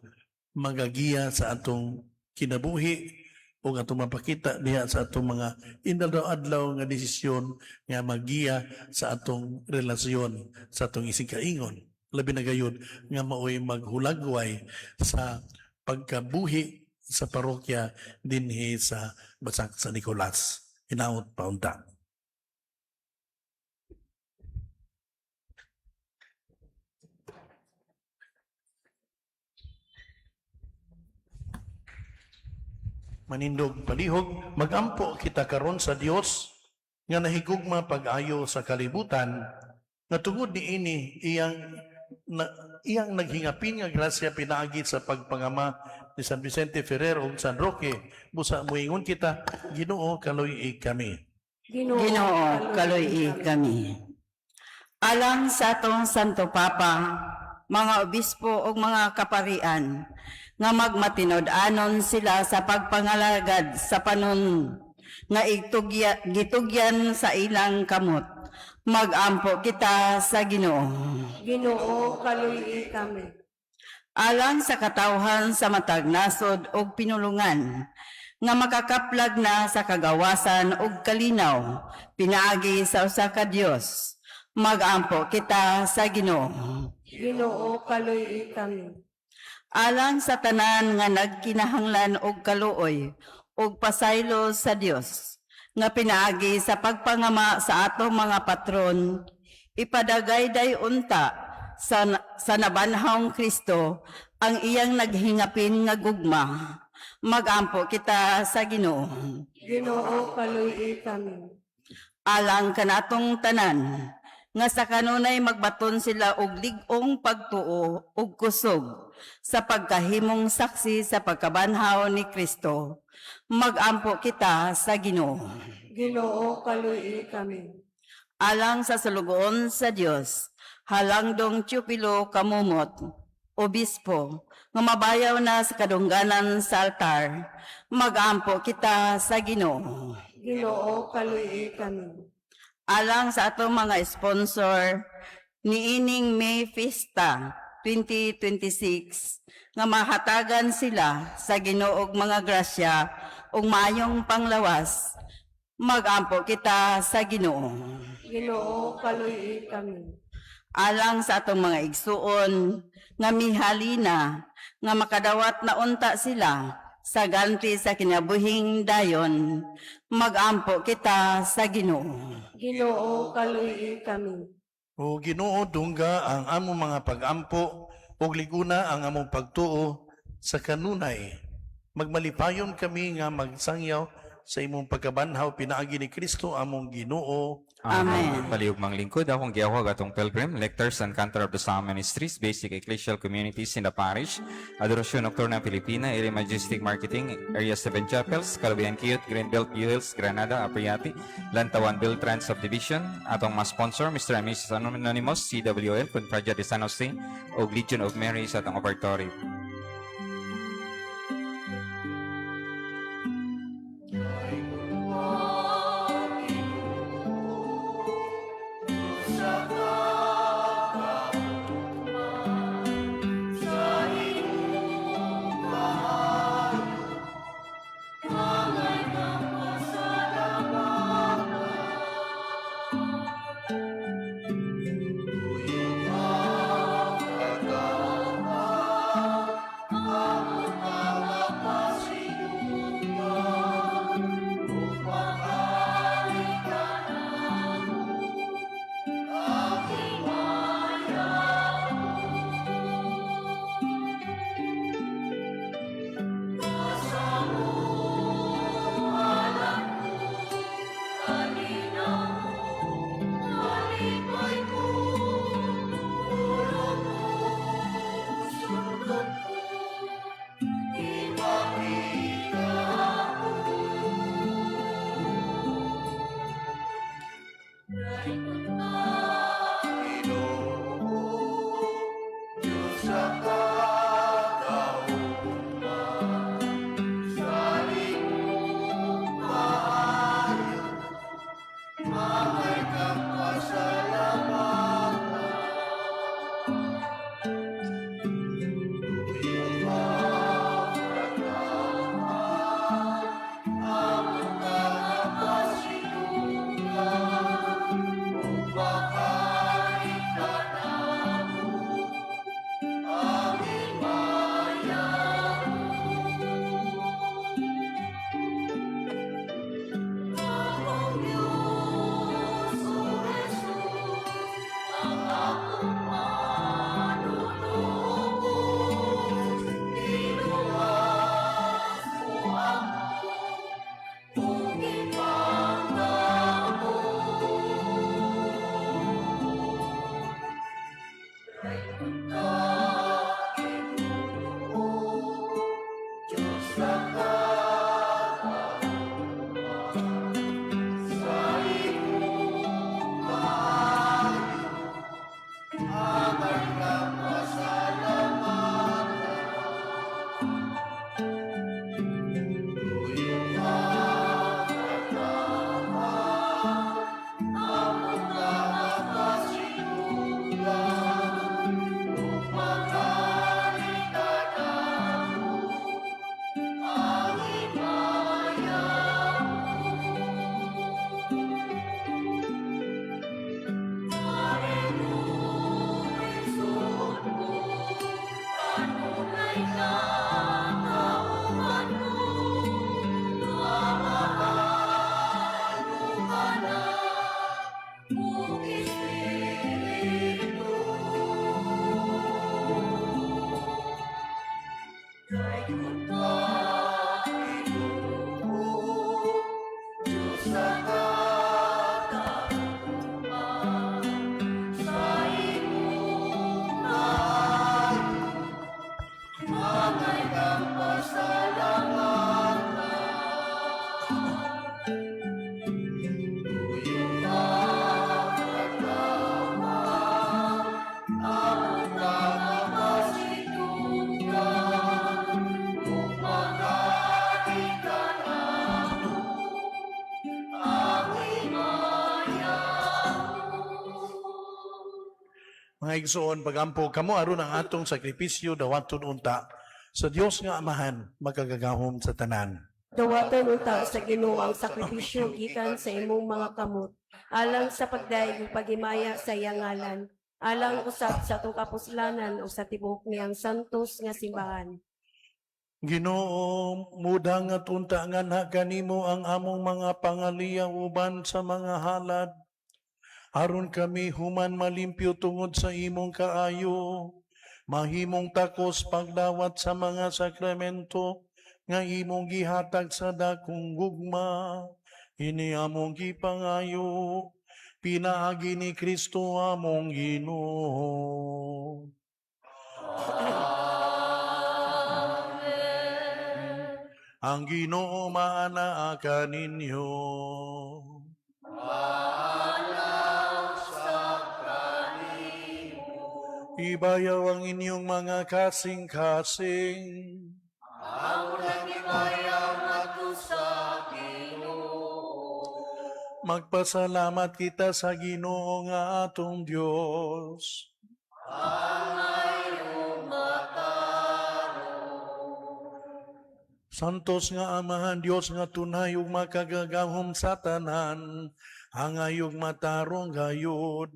magagiya sa atong kinabuhi ug atong mapakita diha sa atong mga inadlaw-adlaw nga desisyon nga magiya sa atong relasyon sa atong isigkaingon, labi na gayud nga maoy maghulagway sa pagkabuhi sa parokya dinhi sa Basak San Nicolas. Hinaot paunta. Manindog palihog, magampo kita karon sa Dios nga nahigugma pag-ayo sa kalibutan, nga tungod niini iyang na, iyang naghingapin nga grasya pinaagi sa pagpangama ni San Vicente Ferrer ug San Roque. Busa moingon kita, Ginoo, kaluy-i kami. Ginoo, Ginoo, kaluy-i kami. Alang sa atong Santo Papa, mga obispo ug mga kaparian, nga magmatinud-anon sila sa pagpangalagad sa panon nga gitugyan sa ilang kamot. Magampo kita sa Ginoo. Ginoo, kaluy-i kami. Alang sa katawhan sa matag nasod ug pinulungan nga makakaplag na sa kagawasan ug kalinaw pinaagi sa usa ka Dios, magampo kita sa Ginoo. Ginoo, kaluy-i kami. Alang sa tanan nga nagkinahanglan og kaluoy ug pasaylo sa Dios nga pinaagi sa pagpangama sa atong mga patron, ipadagayday unta sa nabanhawng Kristo ang iyang naghingapin nga gugma. Magampo kita sa Ginoo. Ginoo, kaluy-i kami. Alang kanatong tanan nga sa kanunay magbaton sila og lig-ong pagtuo ug kusog sa pagkahimong saksi sa pagkabanhaw ni Kristo, magampo kita sa Ginoo. Ginoo, kaluy-i kami. Alang sa sulugoon sa Dios, Halangdong Teofilo Kamumot, Obispo, nga mabayaw na sa kadungganan sa altar, magampo kita sa Ginoo. Ginoo, kaluy-i kami. Alang sa atong mga sponsor niining May Fiesta 2026 nga mahatagan sila sa Ginoo og mga grasya ug maayong panglawas, magampo kita sa Ginoo. Ginoo, kaluy-i kami. Alang sa atong mga igsuon nga mihalina nga makadawat na unta sila sa ganti sa kinabuhing dayon, magampo kita sa Ginoo. Ginoo, kaluy-i kami. O Ginoo, dungga ang among mga pagampo ug liguna ang among pagtuo sa kanunay. Magmalipayon kami nga magsangyaw sa imong pagkabanhaw pinaagi ni Kristo among Ginoo. Amen. Palihog manglingkod, akong giawhag atong pilgrim, lectors and cantor of the Psalm Ministries, basic ecclesial communities in the parish, Adoracion Nocturna Filipina, Area Majestic Marketing, Area 7 Chapels, Kalubian Cute, Greenbelt, View Hills, Granada, Apriati, Lantawan Beltran Subdivision, atong mga sponsor, Mr. and Mrs. Anonymous, CWL, Confradia de San Jose, o Legion of Mary sa atong offertory. Mga igsoon, pagampo kamo aron ang atong sakripisyo dawaton unta sa Dios nga Amahan makagagahom sa tanan. Dawaton unta sa Ginoo ang sakripisyo gikan sa imong mga kamot, alang sa pagdayeg ug paghimaya sa iyang ngalan, alang usab sa atong kapuslanan ug sa tibuok niyang santos nga simbahan. Ginoo, mudang at unta nga na kanimo ang among mga pangaliya uban sa mga halad. Aron kami human malimpyo tungod sa imong kaayo, mahimong takos pagdawat sa mga sakramento nga imong gihatag sa dakong gugma. Ini among gipangayo, pinaagi ni Kristo among Ginoo. Ang Ginoo maanaa kaninyo. Ibayaw ang inyong mga kasing-kasing. Magpasalamat kita sa Ginoo nga atong Dios. Santos nga Amahan Dios nga tunay ug makagagahom sa tanan, hangayog matarong gayud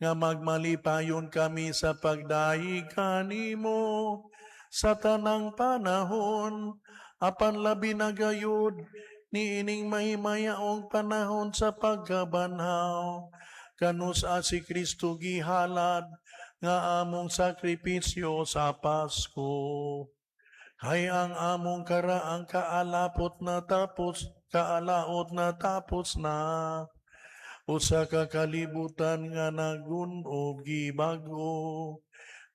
nga magmalipayon kami sa pagdaig kanimo sa tanang panahon, apan labi na gayud niining mahimayaong panahon sa pagkabanhaw kanus-a si Kristo gihalad nga among sakripisyo sa Pasko. Kay ang among karaang kaalapot na tapos, kaalaot na tapos na. Usa ka kalibutan nga nagun-og gibag-o.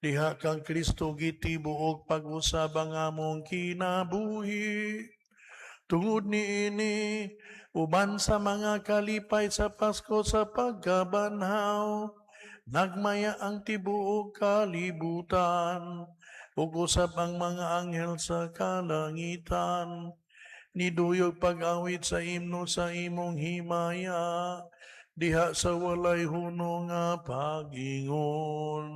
Diha kang Kristo gitibuok pag-usab ang among kinabuhi. Tungod niini, uban sa mga kalipay sa Pasko sa pagkabanhaw, nagmaya ang tibuok kalibutan ug usab ang mga anghel sa kalangitan. Niduyog pag-awit sa imno sa imong himaya, diha sa walay huno nga pag-ingon.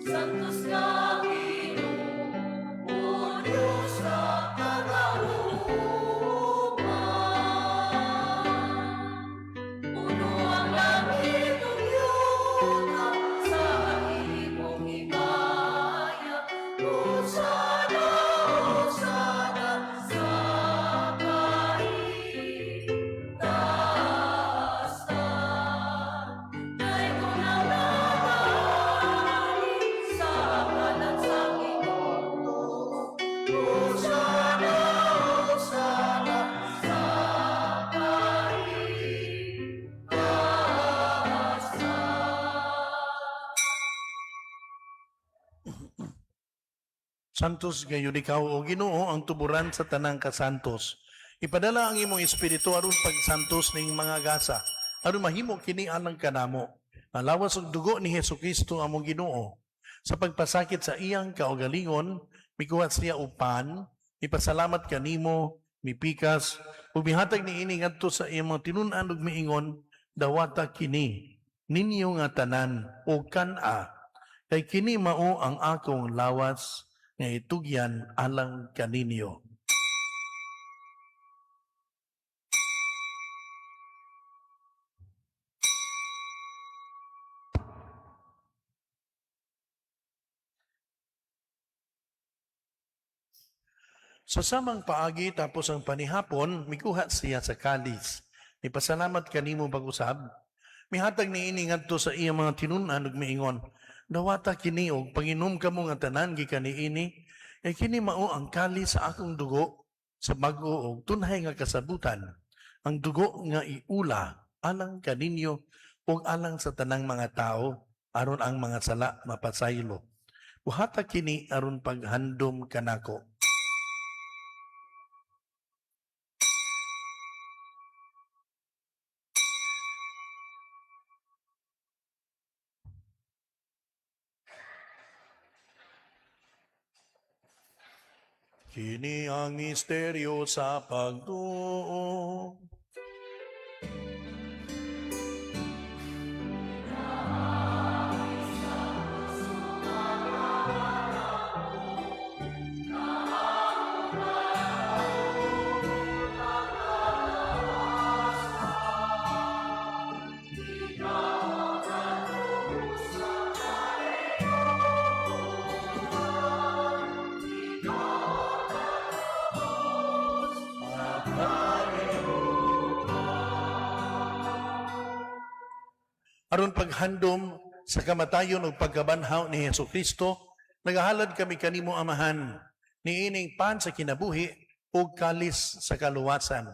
Santos nga Ginoo, Diyos sa kagauman. Puno ang langit ug yuta sa imong himaya. Hosana, Hosana. Santos gayud ikaw, o Ginoo, ang tuburan sa tanang kasantos. Ipadala ang imong espiritu aron pagsantos ning mga gasa, aron mahimo kini alang kanamo. Ang lawas ug dugo ni Hesukristo among Ginoo. Sa pagpasakit sa iyang kaugalingon, mikuha siya og pan, ipasalamat kanimo, mipikas, ug mihatag niini ngadto sa iyang mga tinun-an ug miingon, dawata kini ninyo nga tanan o kan-a, kay kini mao ang akong lawas nga itugyan alang kaninyo. Sa samang paagi tapos ang panihapon, mikuha siya sa kalis. Nipasalamat kanimo pag-usab. Mihatag niini ngadto sa iyang mga tinun-an ug miingon, dawata kini og panginom kamo nga tanan gikan niini, kay kini mao ang kalis sa akong dugo sa bag-o og tunhay nga kasabutan. Ang dugo nga iula alang kaninyo ug alang sa tanang mga tao aron ang mga sala mapasaylo. Buhata kini aron paghandom kanako. Kini ang misteryo sa pagtuo. Aron paghandom sa kamatayon ug pagkabanhaw ni Hesus Kristo, nagahalad kami kanimo, Amahan, niining pan sa kinabuhi ug kalis sa kaluwasan.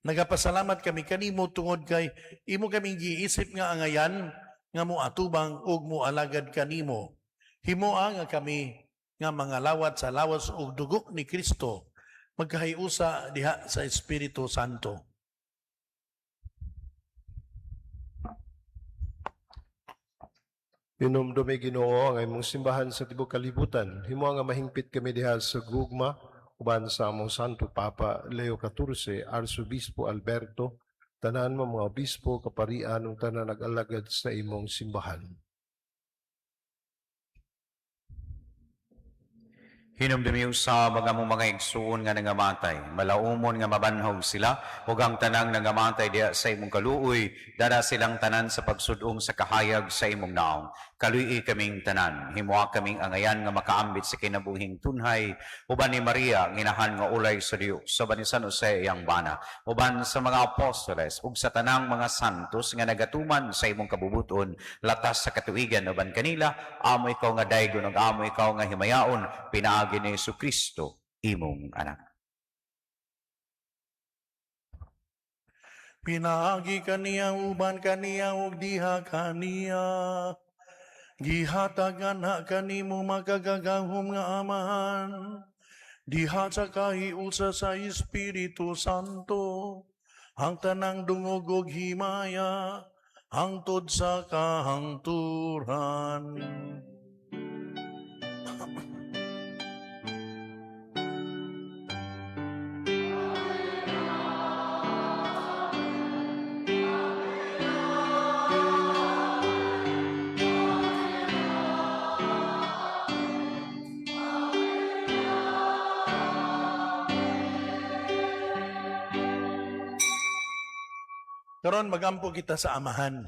Nagapasalamat kami kanimo tungod kay imo kaming giisip nga angayan nga moatubang ug moalagad kanimo. Himoa nga kami nga mga lawat sa lawas ug dugo ni Kristo magkahiusa diha sa Espiritu Santo. Hinumdumi, Ginoo, ang imong simbahan sa tibuok kalibutan. Himoa nga mahingpit kami diha sa gugma uban sa among Santo Papa Leo XIV, Arsobispo Alberto, tanan mo mga obispo, kaparian ug tanan nag-alagad sa imong simbahan. Hinumdumi usab ang among mga igsuon nga nangamatay, malaumon nga mabanhaw sila, ug ang tanang nangamatay diha sa imong kaluoy, dala silang tanan sa pagsud-ong sa kahayag sa imong naong. Kaluy-i kaming tanan, himoa kaming angayan nga makaambit sa kinabuhing tunhay, uban ni Maria, ang inahan nga ulay sa Dios, uban ni San Jose iyang bana, uban sa mga apostoles, ug sa tanang mga santos nga nagatuman sa imong kabubuton, latas sa katuigan uban kanila, amo ikaw nga daygon ug amo ikaw nga himayaon, pinaagi ni Kristo imong anak. Pinaagi kaniya, uban kaniya ug diha kaniya. Gihatag ana kanimo, makagagahom nga Amahan, diha sa kahiusa sa Espiritu Santo, ang tanang dungog ug himaya hangtod sa kahangturan. Karon magampo kita sa Amahan.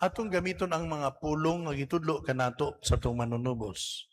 Atong gamiton ang mga pulong nga gitudlo kanato sa atong manunubos.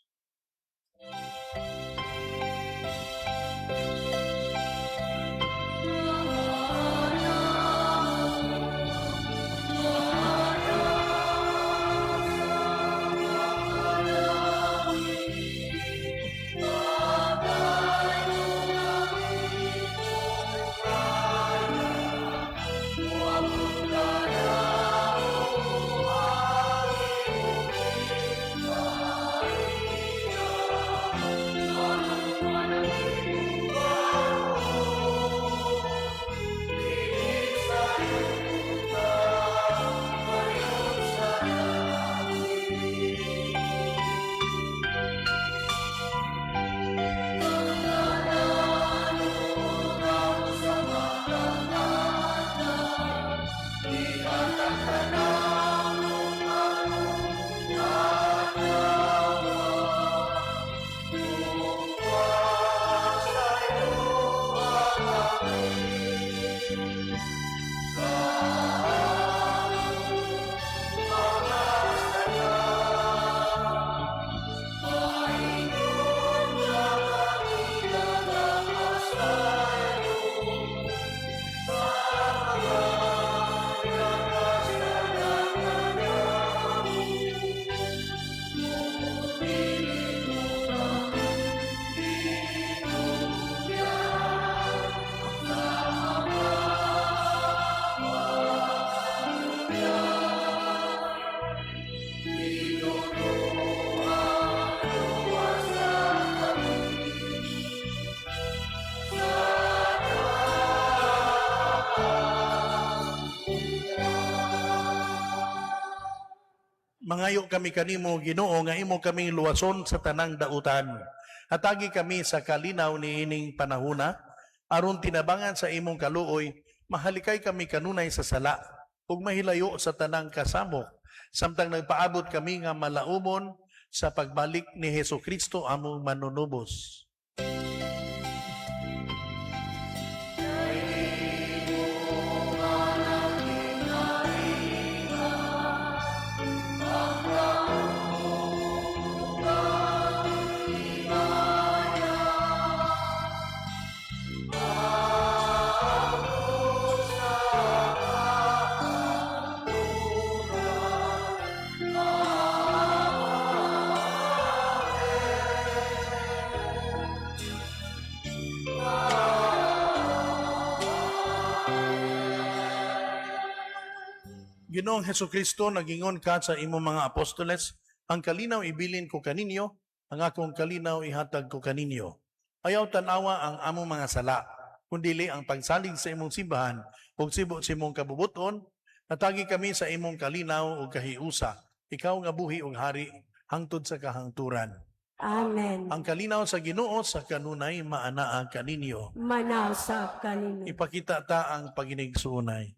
Mangayo kami kanimo, Ginoo, nga imo kaming luwason sa tanang dautan. Hatagi kami sa kalinaw niining panahuna, aron tinabangan sa imong kaluoy, mahalikay kami kanunay sa sala, ug mahilayo sa tanang kasamok, samtang nagpaabot kami nga malaumon sa pagbalik ni Hesus Kristo among manunubos. Ginoong Hesus Kristo, nagingon ka sa imong mga apostoles, ang kalinaw ibilin ko kaninyo, ang akong kalinaw ihatag ko kaninyo. Ayaw tanawa ang among mga sala, kundili ang pagsalig sa imong simbahan ug sibo sa imong kabubuton, natagi kami sa imong kalinaw ug kahiusa. Ikaw nga buhi ug hari hangtod sa kahangturan. Amen. Ang kalinaw sa Ginoo sa kanunay maanaa kaninyo. Manaw sa kanino. Ipakita ta ang paginigsuunay.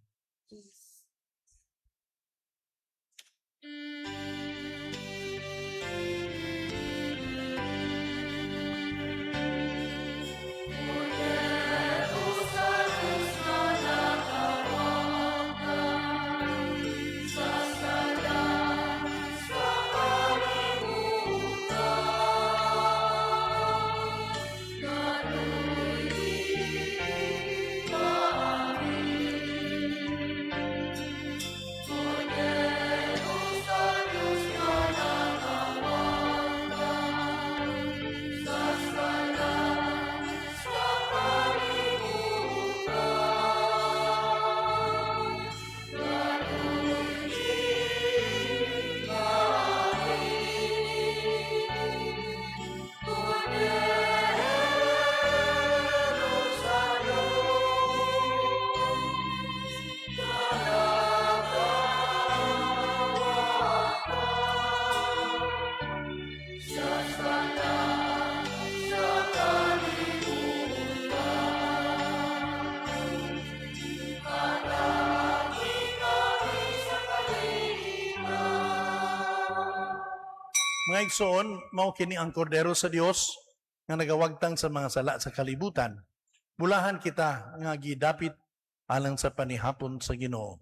Mga igsoon, mao kini ang kordero sa Dios nga nagawagtang sa mga sala sa kalibutan. Bulahan kita nga gidapit alang sa panihapon sa Ginoo.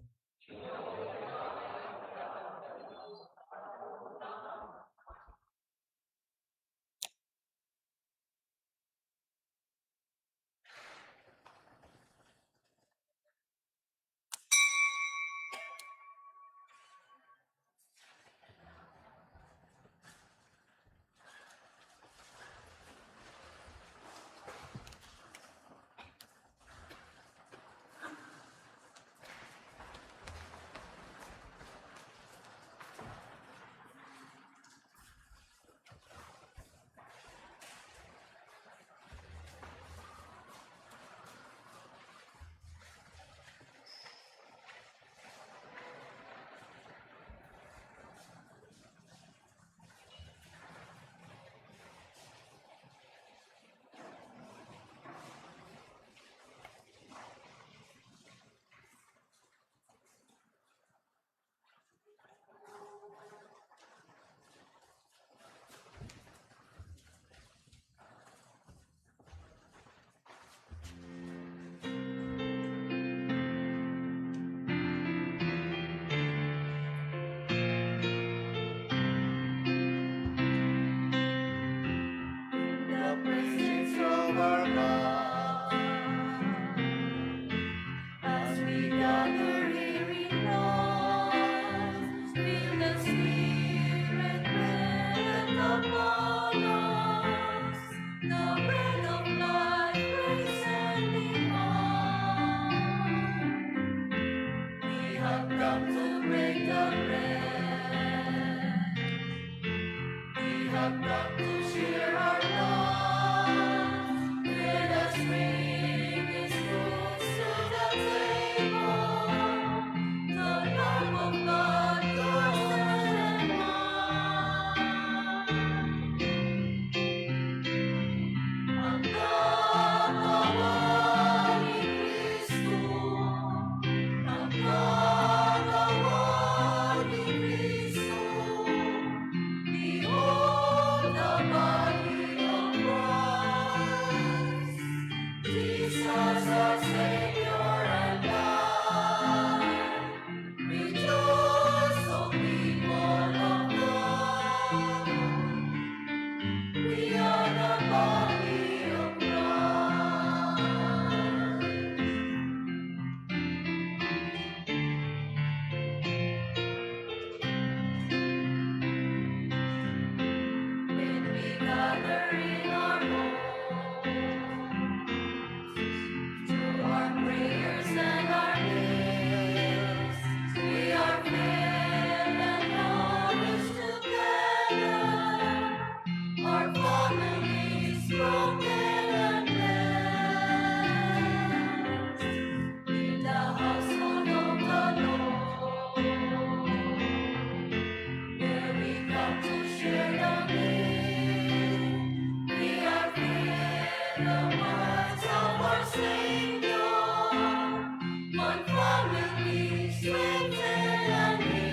have come to break the bread. We have come to share our love. Let us bring these fruits to the table. The love of God, yours and mine. Ang katawan ni Kristo, ang katawan ni Kristo, behold the body of Christ. Jesus our Savior and Life, rejoice, O people of God. We are the body of Christ. When we gather in our homes, through our prayers and our meals, we are fed and nourished together. Our families broken and blessed in the household of the Lord, where we come to share the meal, we are fed the words of our Savior. One family, strengthened and healed.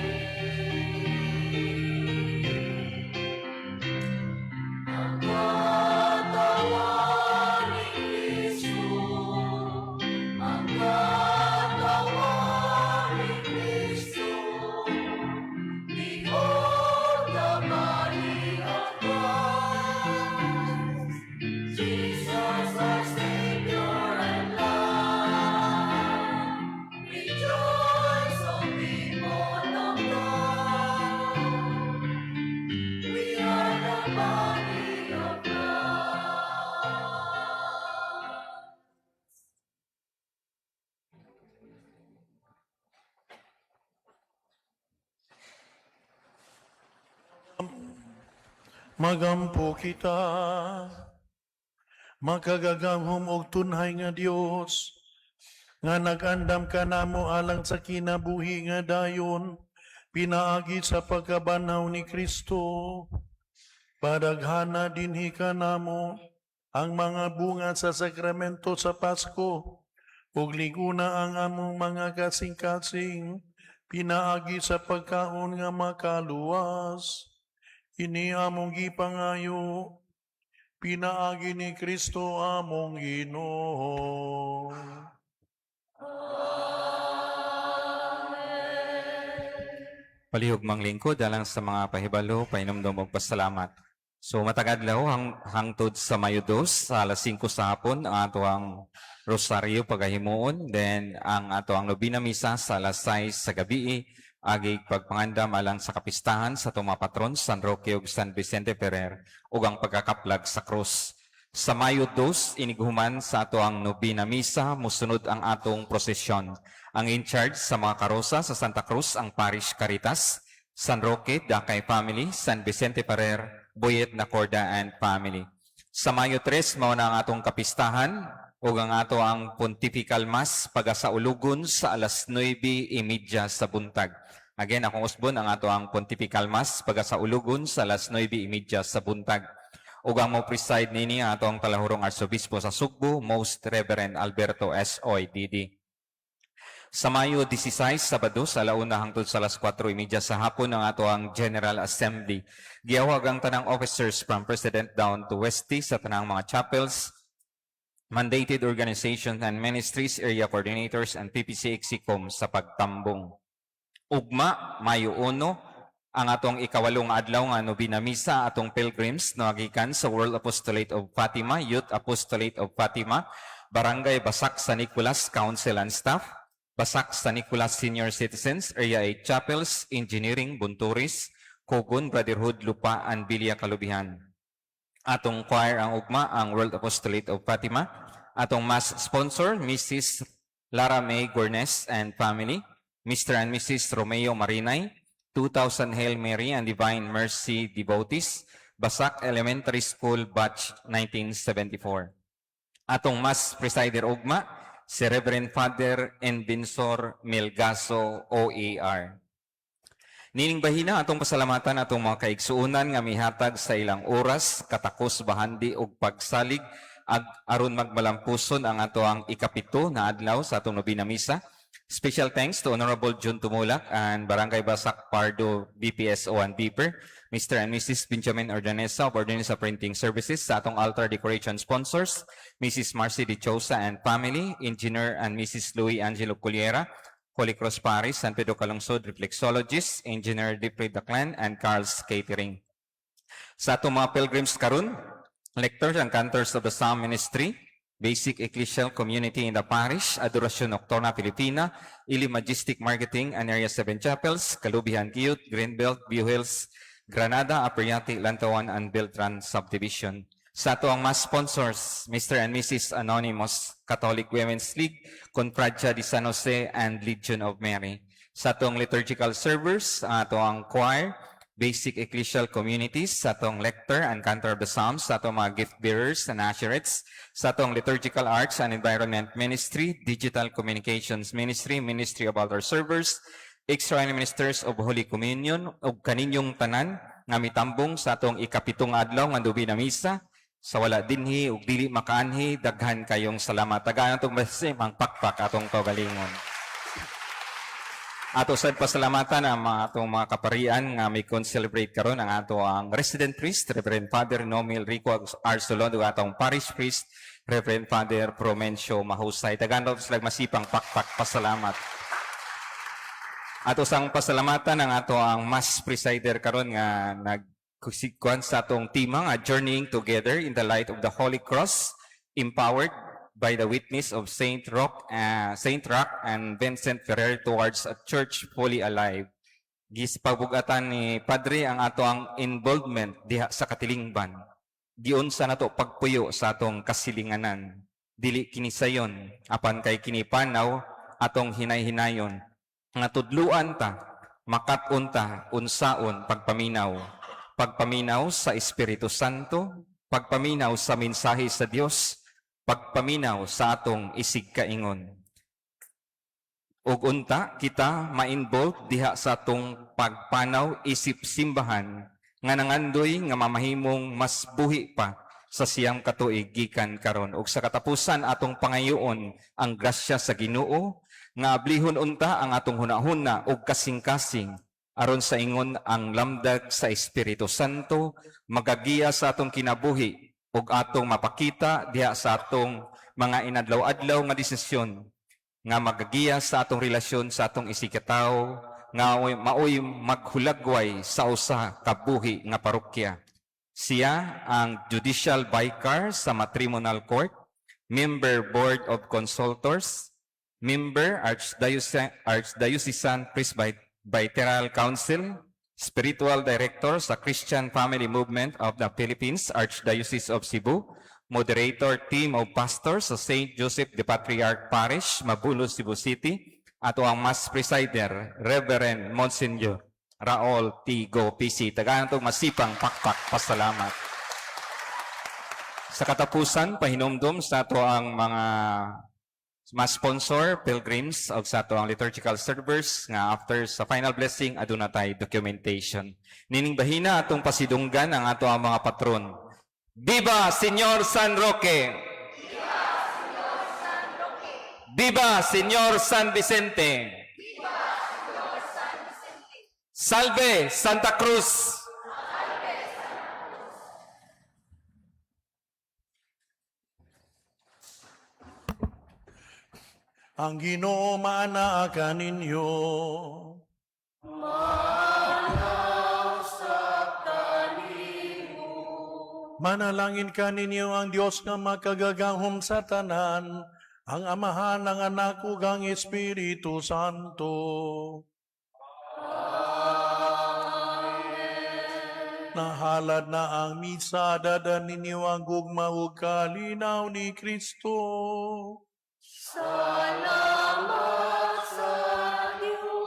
Ang katawan ni Kristo, ang katawan ni Kristo, behold the body of Christ. Jesus our Savior and Life, rejoice, O people of God. We are the body of Christ. Magampo kita. Makagagahom og tunhay nga Dios nga nag-andam kanamo alang sa kinabuhi nga dayon pinaagi sa pagkabanhaw ni Kristo. Padaghana dinhi kanamo ang mga bunga sa sakramento sa Pasko ug liguna ang among mga kasing-kasing pinaagi sa pagkaon nga makaluwas. Ini among gipangayo pinaagi ni Kristo among Ginoo. Amen. Palihog manglingkod alang sa mga pahibalo, pahinumdom og pasalamat. So matag adlaw hangtod sa Mayo 2 sa alas 5 sa hapon ang ato ang rosaryo pagahimuon, then ang ato ang nobina misa sa alas 6 sa gabi, agi pagpangandam alang sa kapistahan sa atong mga patron San Roque ug San Vicente Ferrer ug ang pagkakaplag sa krus. Sa Mayo 2, inighuman sa ato ang nobina misa, musunod ang atong prosesyon. Ang in charge sa mga karosa sa Santa Cruz ang Parish Caritas, San Roque, Dakay Family, San Vicente Ferrer, Boyet Nacorda and Family. Sa Mayo 3, mao na ang atong kapistahan ug ang ato ang Pontifical Mass pagasaulugon sa alas 9:30 sa buntag. Again, akong usbon ang ato ang Pontifical Mass pagasaulugon sa alas 9:30 sa buntag. Ug ang mo preside nini ang atong talahurong Arsobispo sa Sugbo, Most Reverend Alberto S. Oy, DD. Sa Mayo 16, Sabado, sa alauna hangtod sa alas 4:30 sa hapon ang ato ang General Assembly. Giyawag ang tanang officers from President down to Westy sa tanang mga chapels, mandated organizations and ministries, area coordinators, and PPC Execom sa pagtambong. Ugma, Mayo 1, ang atong ikawalong adlaw nga nobina misa atong pilgrims na gikan sa World Apostolate of Fatima, Youth Apostolate of Fatima, Barangay Basak San Nicolas Council and Staff, Basak San Nicolas Senior Citizens, Area 8 Chapels, Engineering, Bunturis, Cogon, Brotherhood, Lupa, and Bilya Kalubihan. Atong choir ang ugma ang World Apostolate of Fatima. Atong mass sponsor, Mrs. Lara May Gornes and family. Mr. and Mrs. Romeo Marinay, 2000 Hail Mary and Divine Mercy devotees, Basak Elementary School, Batch 1974. Atong Mass presider ugma, si Reverend Father Envinsor Melgaso, OAR. Nining bahina atong pasalamatan atong mga kaigsuonan nga mihatag sa ilang oras, katakos, bahandi ug pagsalig ag aron magmalampuson ang atoang 7 na adlaw sa atong nobina misa. Special thanks to Honorable June Tumulak and Barangay Basak Pardo BPSO and BPER, Mr. and Mrs. Benjamin Ordanesa of Ordanesa Printing Services, sa atong altar decoration sponsors, Mrs. Marcy De Chosa and family, Engineer and Mrs. Louis Angelo Culiera, Holy Cross Parish, San Pedro Calungsod Reflexologist, Engineer Dipri Daclan, and Carl's Catering. Sa atong mga pilgrims karon, lectors and cantors of the Psalm Ministry, Basic Ecclesial Community in the Parish, Adoracion Nocturna Filipina, Ili Majestic Marketing and Area 7 Chapels, Kalubihan Kiyut, Greenbelt, View Hills, Granada, Apriati, Lantawan, and Beltran Subdivision. Sa ato ang mass sponsors, Mr. and Mrs. Anonymous, Catholic Women's League, Confradia de San Jose, and Legion of Mary. Sa atong liturgical servers, ato ang choir, Basic Ecclesial Communities, sa atong lector and cantor of the Psalms, sa atong mga gift bearers and usherates, sa atong Liturgical Arts and Environment Ministry, Digital Communications Ministry, Ministry of Altar Servers, Extraordinary Ministers of Holy Communion, ug kaninyong tanan nga mitambong sa atong 7 adlaw nga nobina misa, sa wala dinhi ug dili makaanhi, daghan kayong salamat. Tagaan atong ang pakpak atong kaugalingon. Ato sad pasalamatan ang mga atong mga kaparian nga may celebrate karon, ang ato ang resident priest Reverend Father Nomil Rico Arsolon ug atong parish priest Reverend Father Promencio Mahusay. Tagaan sila masipang pakpak pasalamat. Ato sang pasalamatan ang ato ang mass presider karon nga nagkuan sa atong tema nga "Journeying Together in the Light of the Holy Cross, Empowered by the Witness of Saint Roch and Vincent Ferrer towards a Church Fully Alive." Gispabugatan ni Padre ang ato ang involvement diha sa katilingban. Giunsa nato pagpuyo sa atong kasilinganan. Dili kini sayon apan kay kini panaw atong hinay-hinayon nga tudluan ta, makat-on ta unsaon pagpaminaw. Pagpaminaw sa Espiritu Santo, pagpaminaw sa mensahe sa Dios, pagpaminaw sa atong isigkaingon. Ug unta kita ma-involve diha sa atong pagpanaw isip simbahan nga nangandoy nga mamahimong mas buhi pa sa 9 ka tuig gikan karon. Ug sa katapusan, atong pangayoon ang grasya sa Ginoo nga ablihon unta ang atong hunahuna ug kasing-kasing aron sa ingon ang lamdag sa Espiritu Santo magagiya sa atong kinabuhi ug atong mapakita diha sa atong mga inadlaw-adlaw nga desisyon nga magagiya sa atong relasyon sa atong isigkatawo nga maoy maghulagway sa usa ka buhi nga parokya. Siya ang judicial vicar sa matrimonial court, member Board of Consultors, member Archdiocesan Presbyteral Council, Spiritual Director sa Christian Family Movement of the Philippines, Archdiocese of Cebu, Moderator Team of Pastors sa St. Joseph the Patriarch Parish, Mabolo, Cebu City, ato ang Mass Presider, Reverend Monsignor Raul T. Go, PC. Tagaan itong masipang pakpak pasalamat. Sa katapusan, pahinumdum sa ato ang mga mass sponsor, pilgrims, o sa ato ang liturgical servers, nga after sa final blessing, aduna tay documentation. Nining bahina atong pasidunggan ang ato ang mga patron. Viva Señor San Roque! Viva Señor San Vicente! Salve Santa Cruz! Ang Ginoo maanaa kaninyo. Maanaa usab kanimo. Manalangin kaninyo ang Dios nga makagagahom sa tanan, ang Amahan, ang Anak ug ang Espiritu Santo. Nahalad na ang misa, dad-a ninyo ang gugma ug kalinaw ni Kristo. Salamat sa Dios.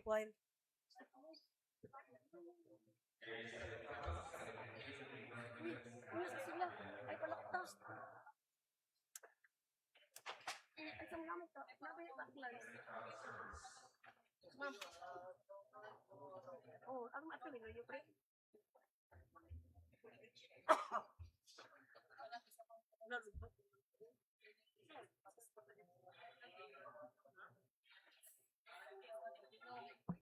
choir. Uy, uy, sa sila. Ay, palaktas. Ay, sa mga ito. Nabay yung backlash. Ma'am. Oh, ang maatuloy na yung pre.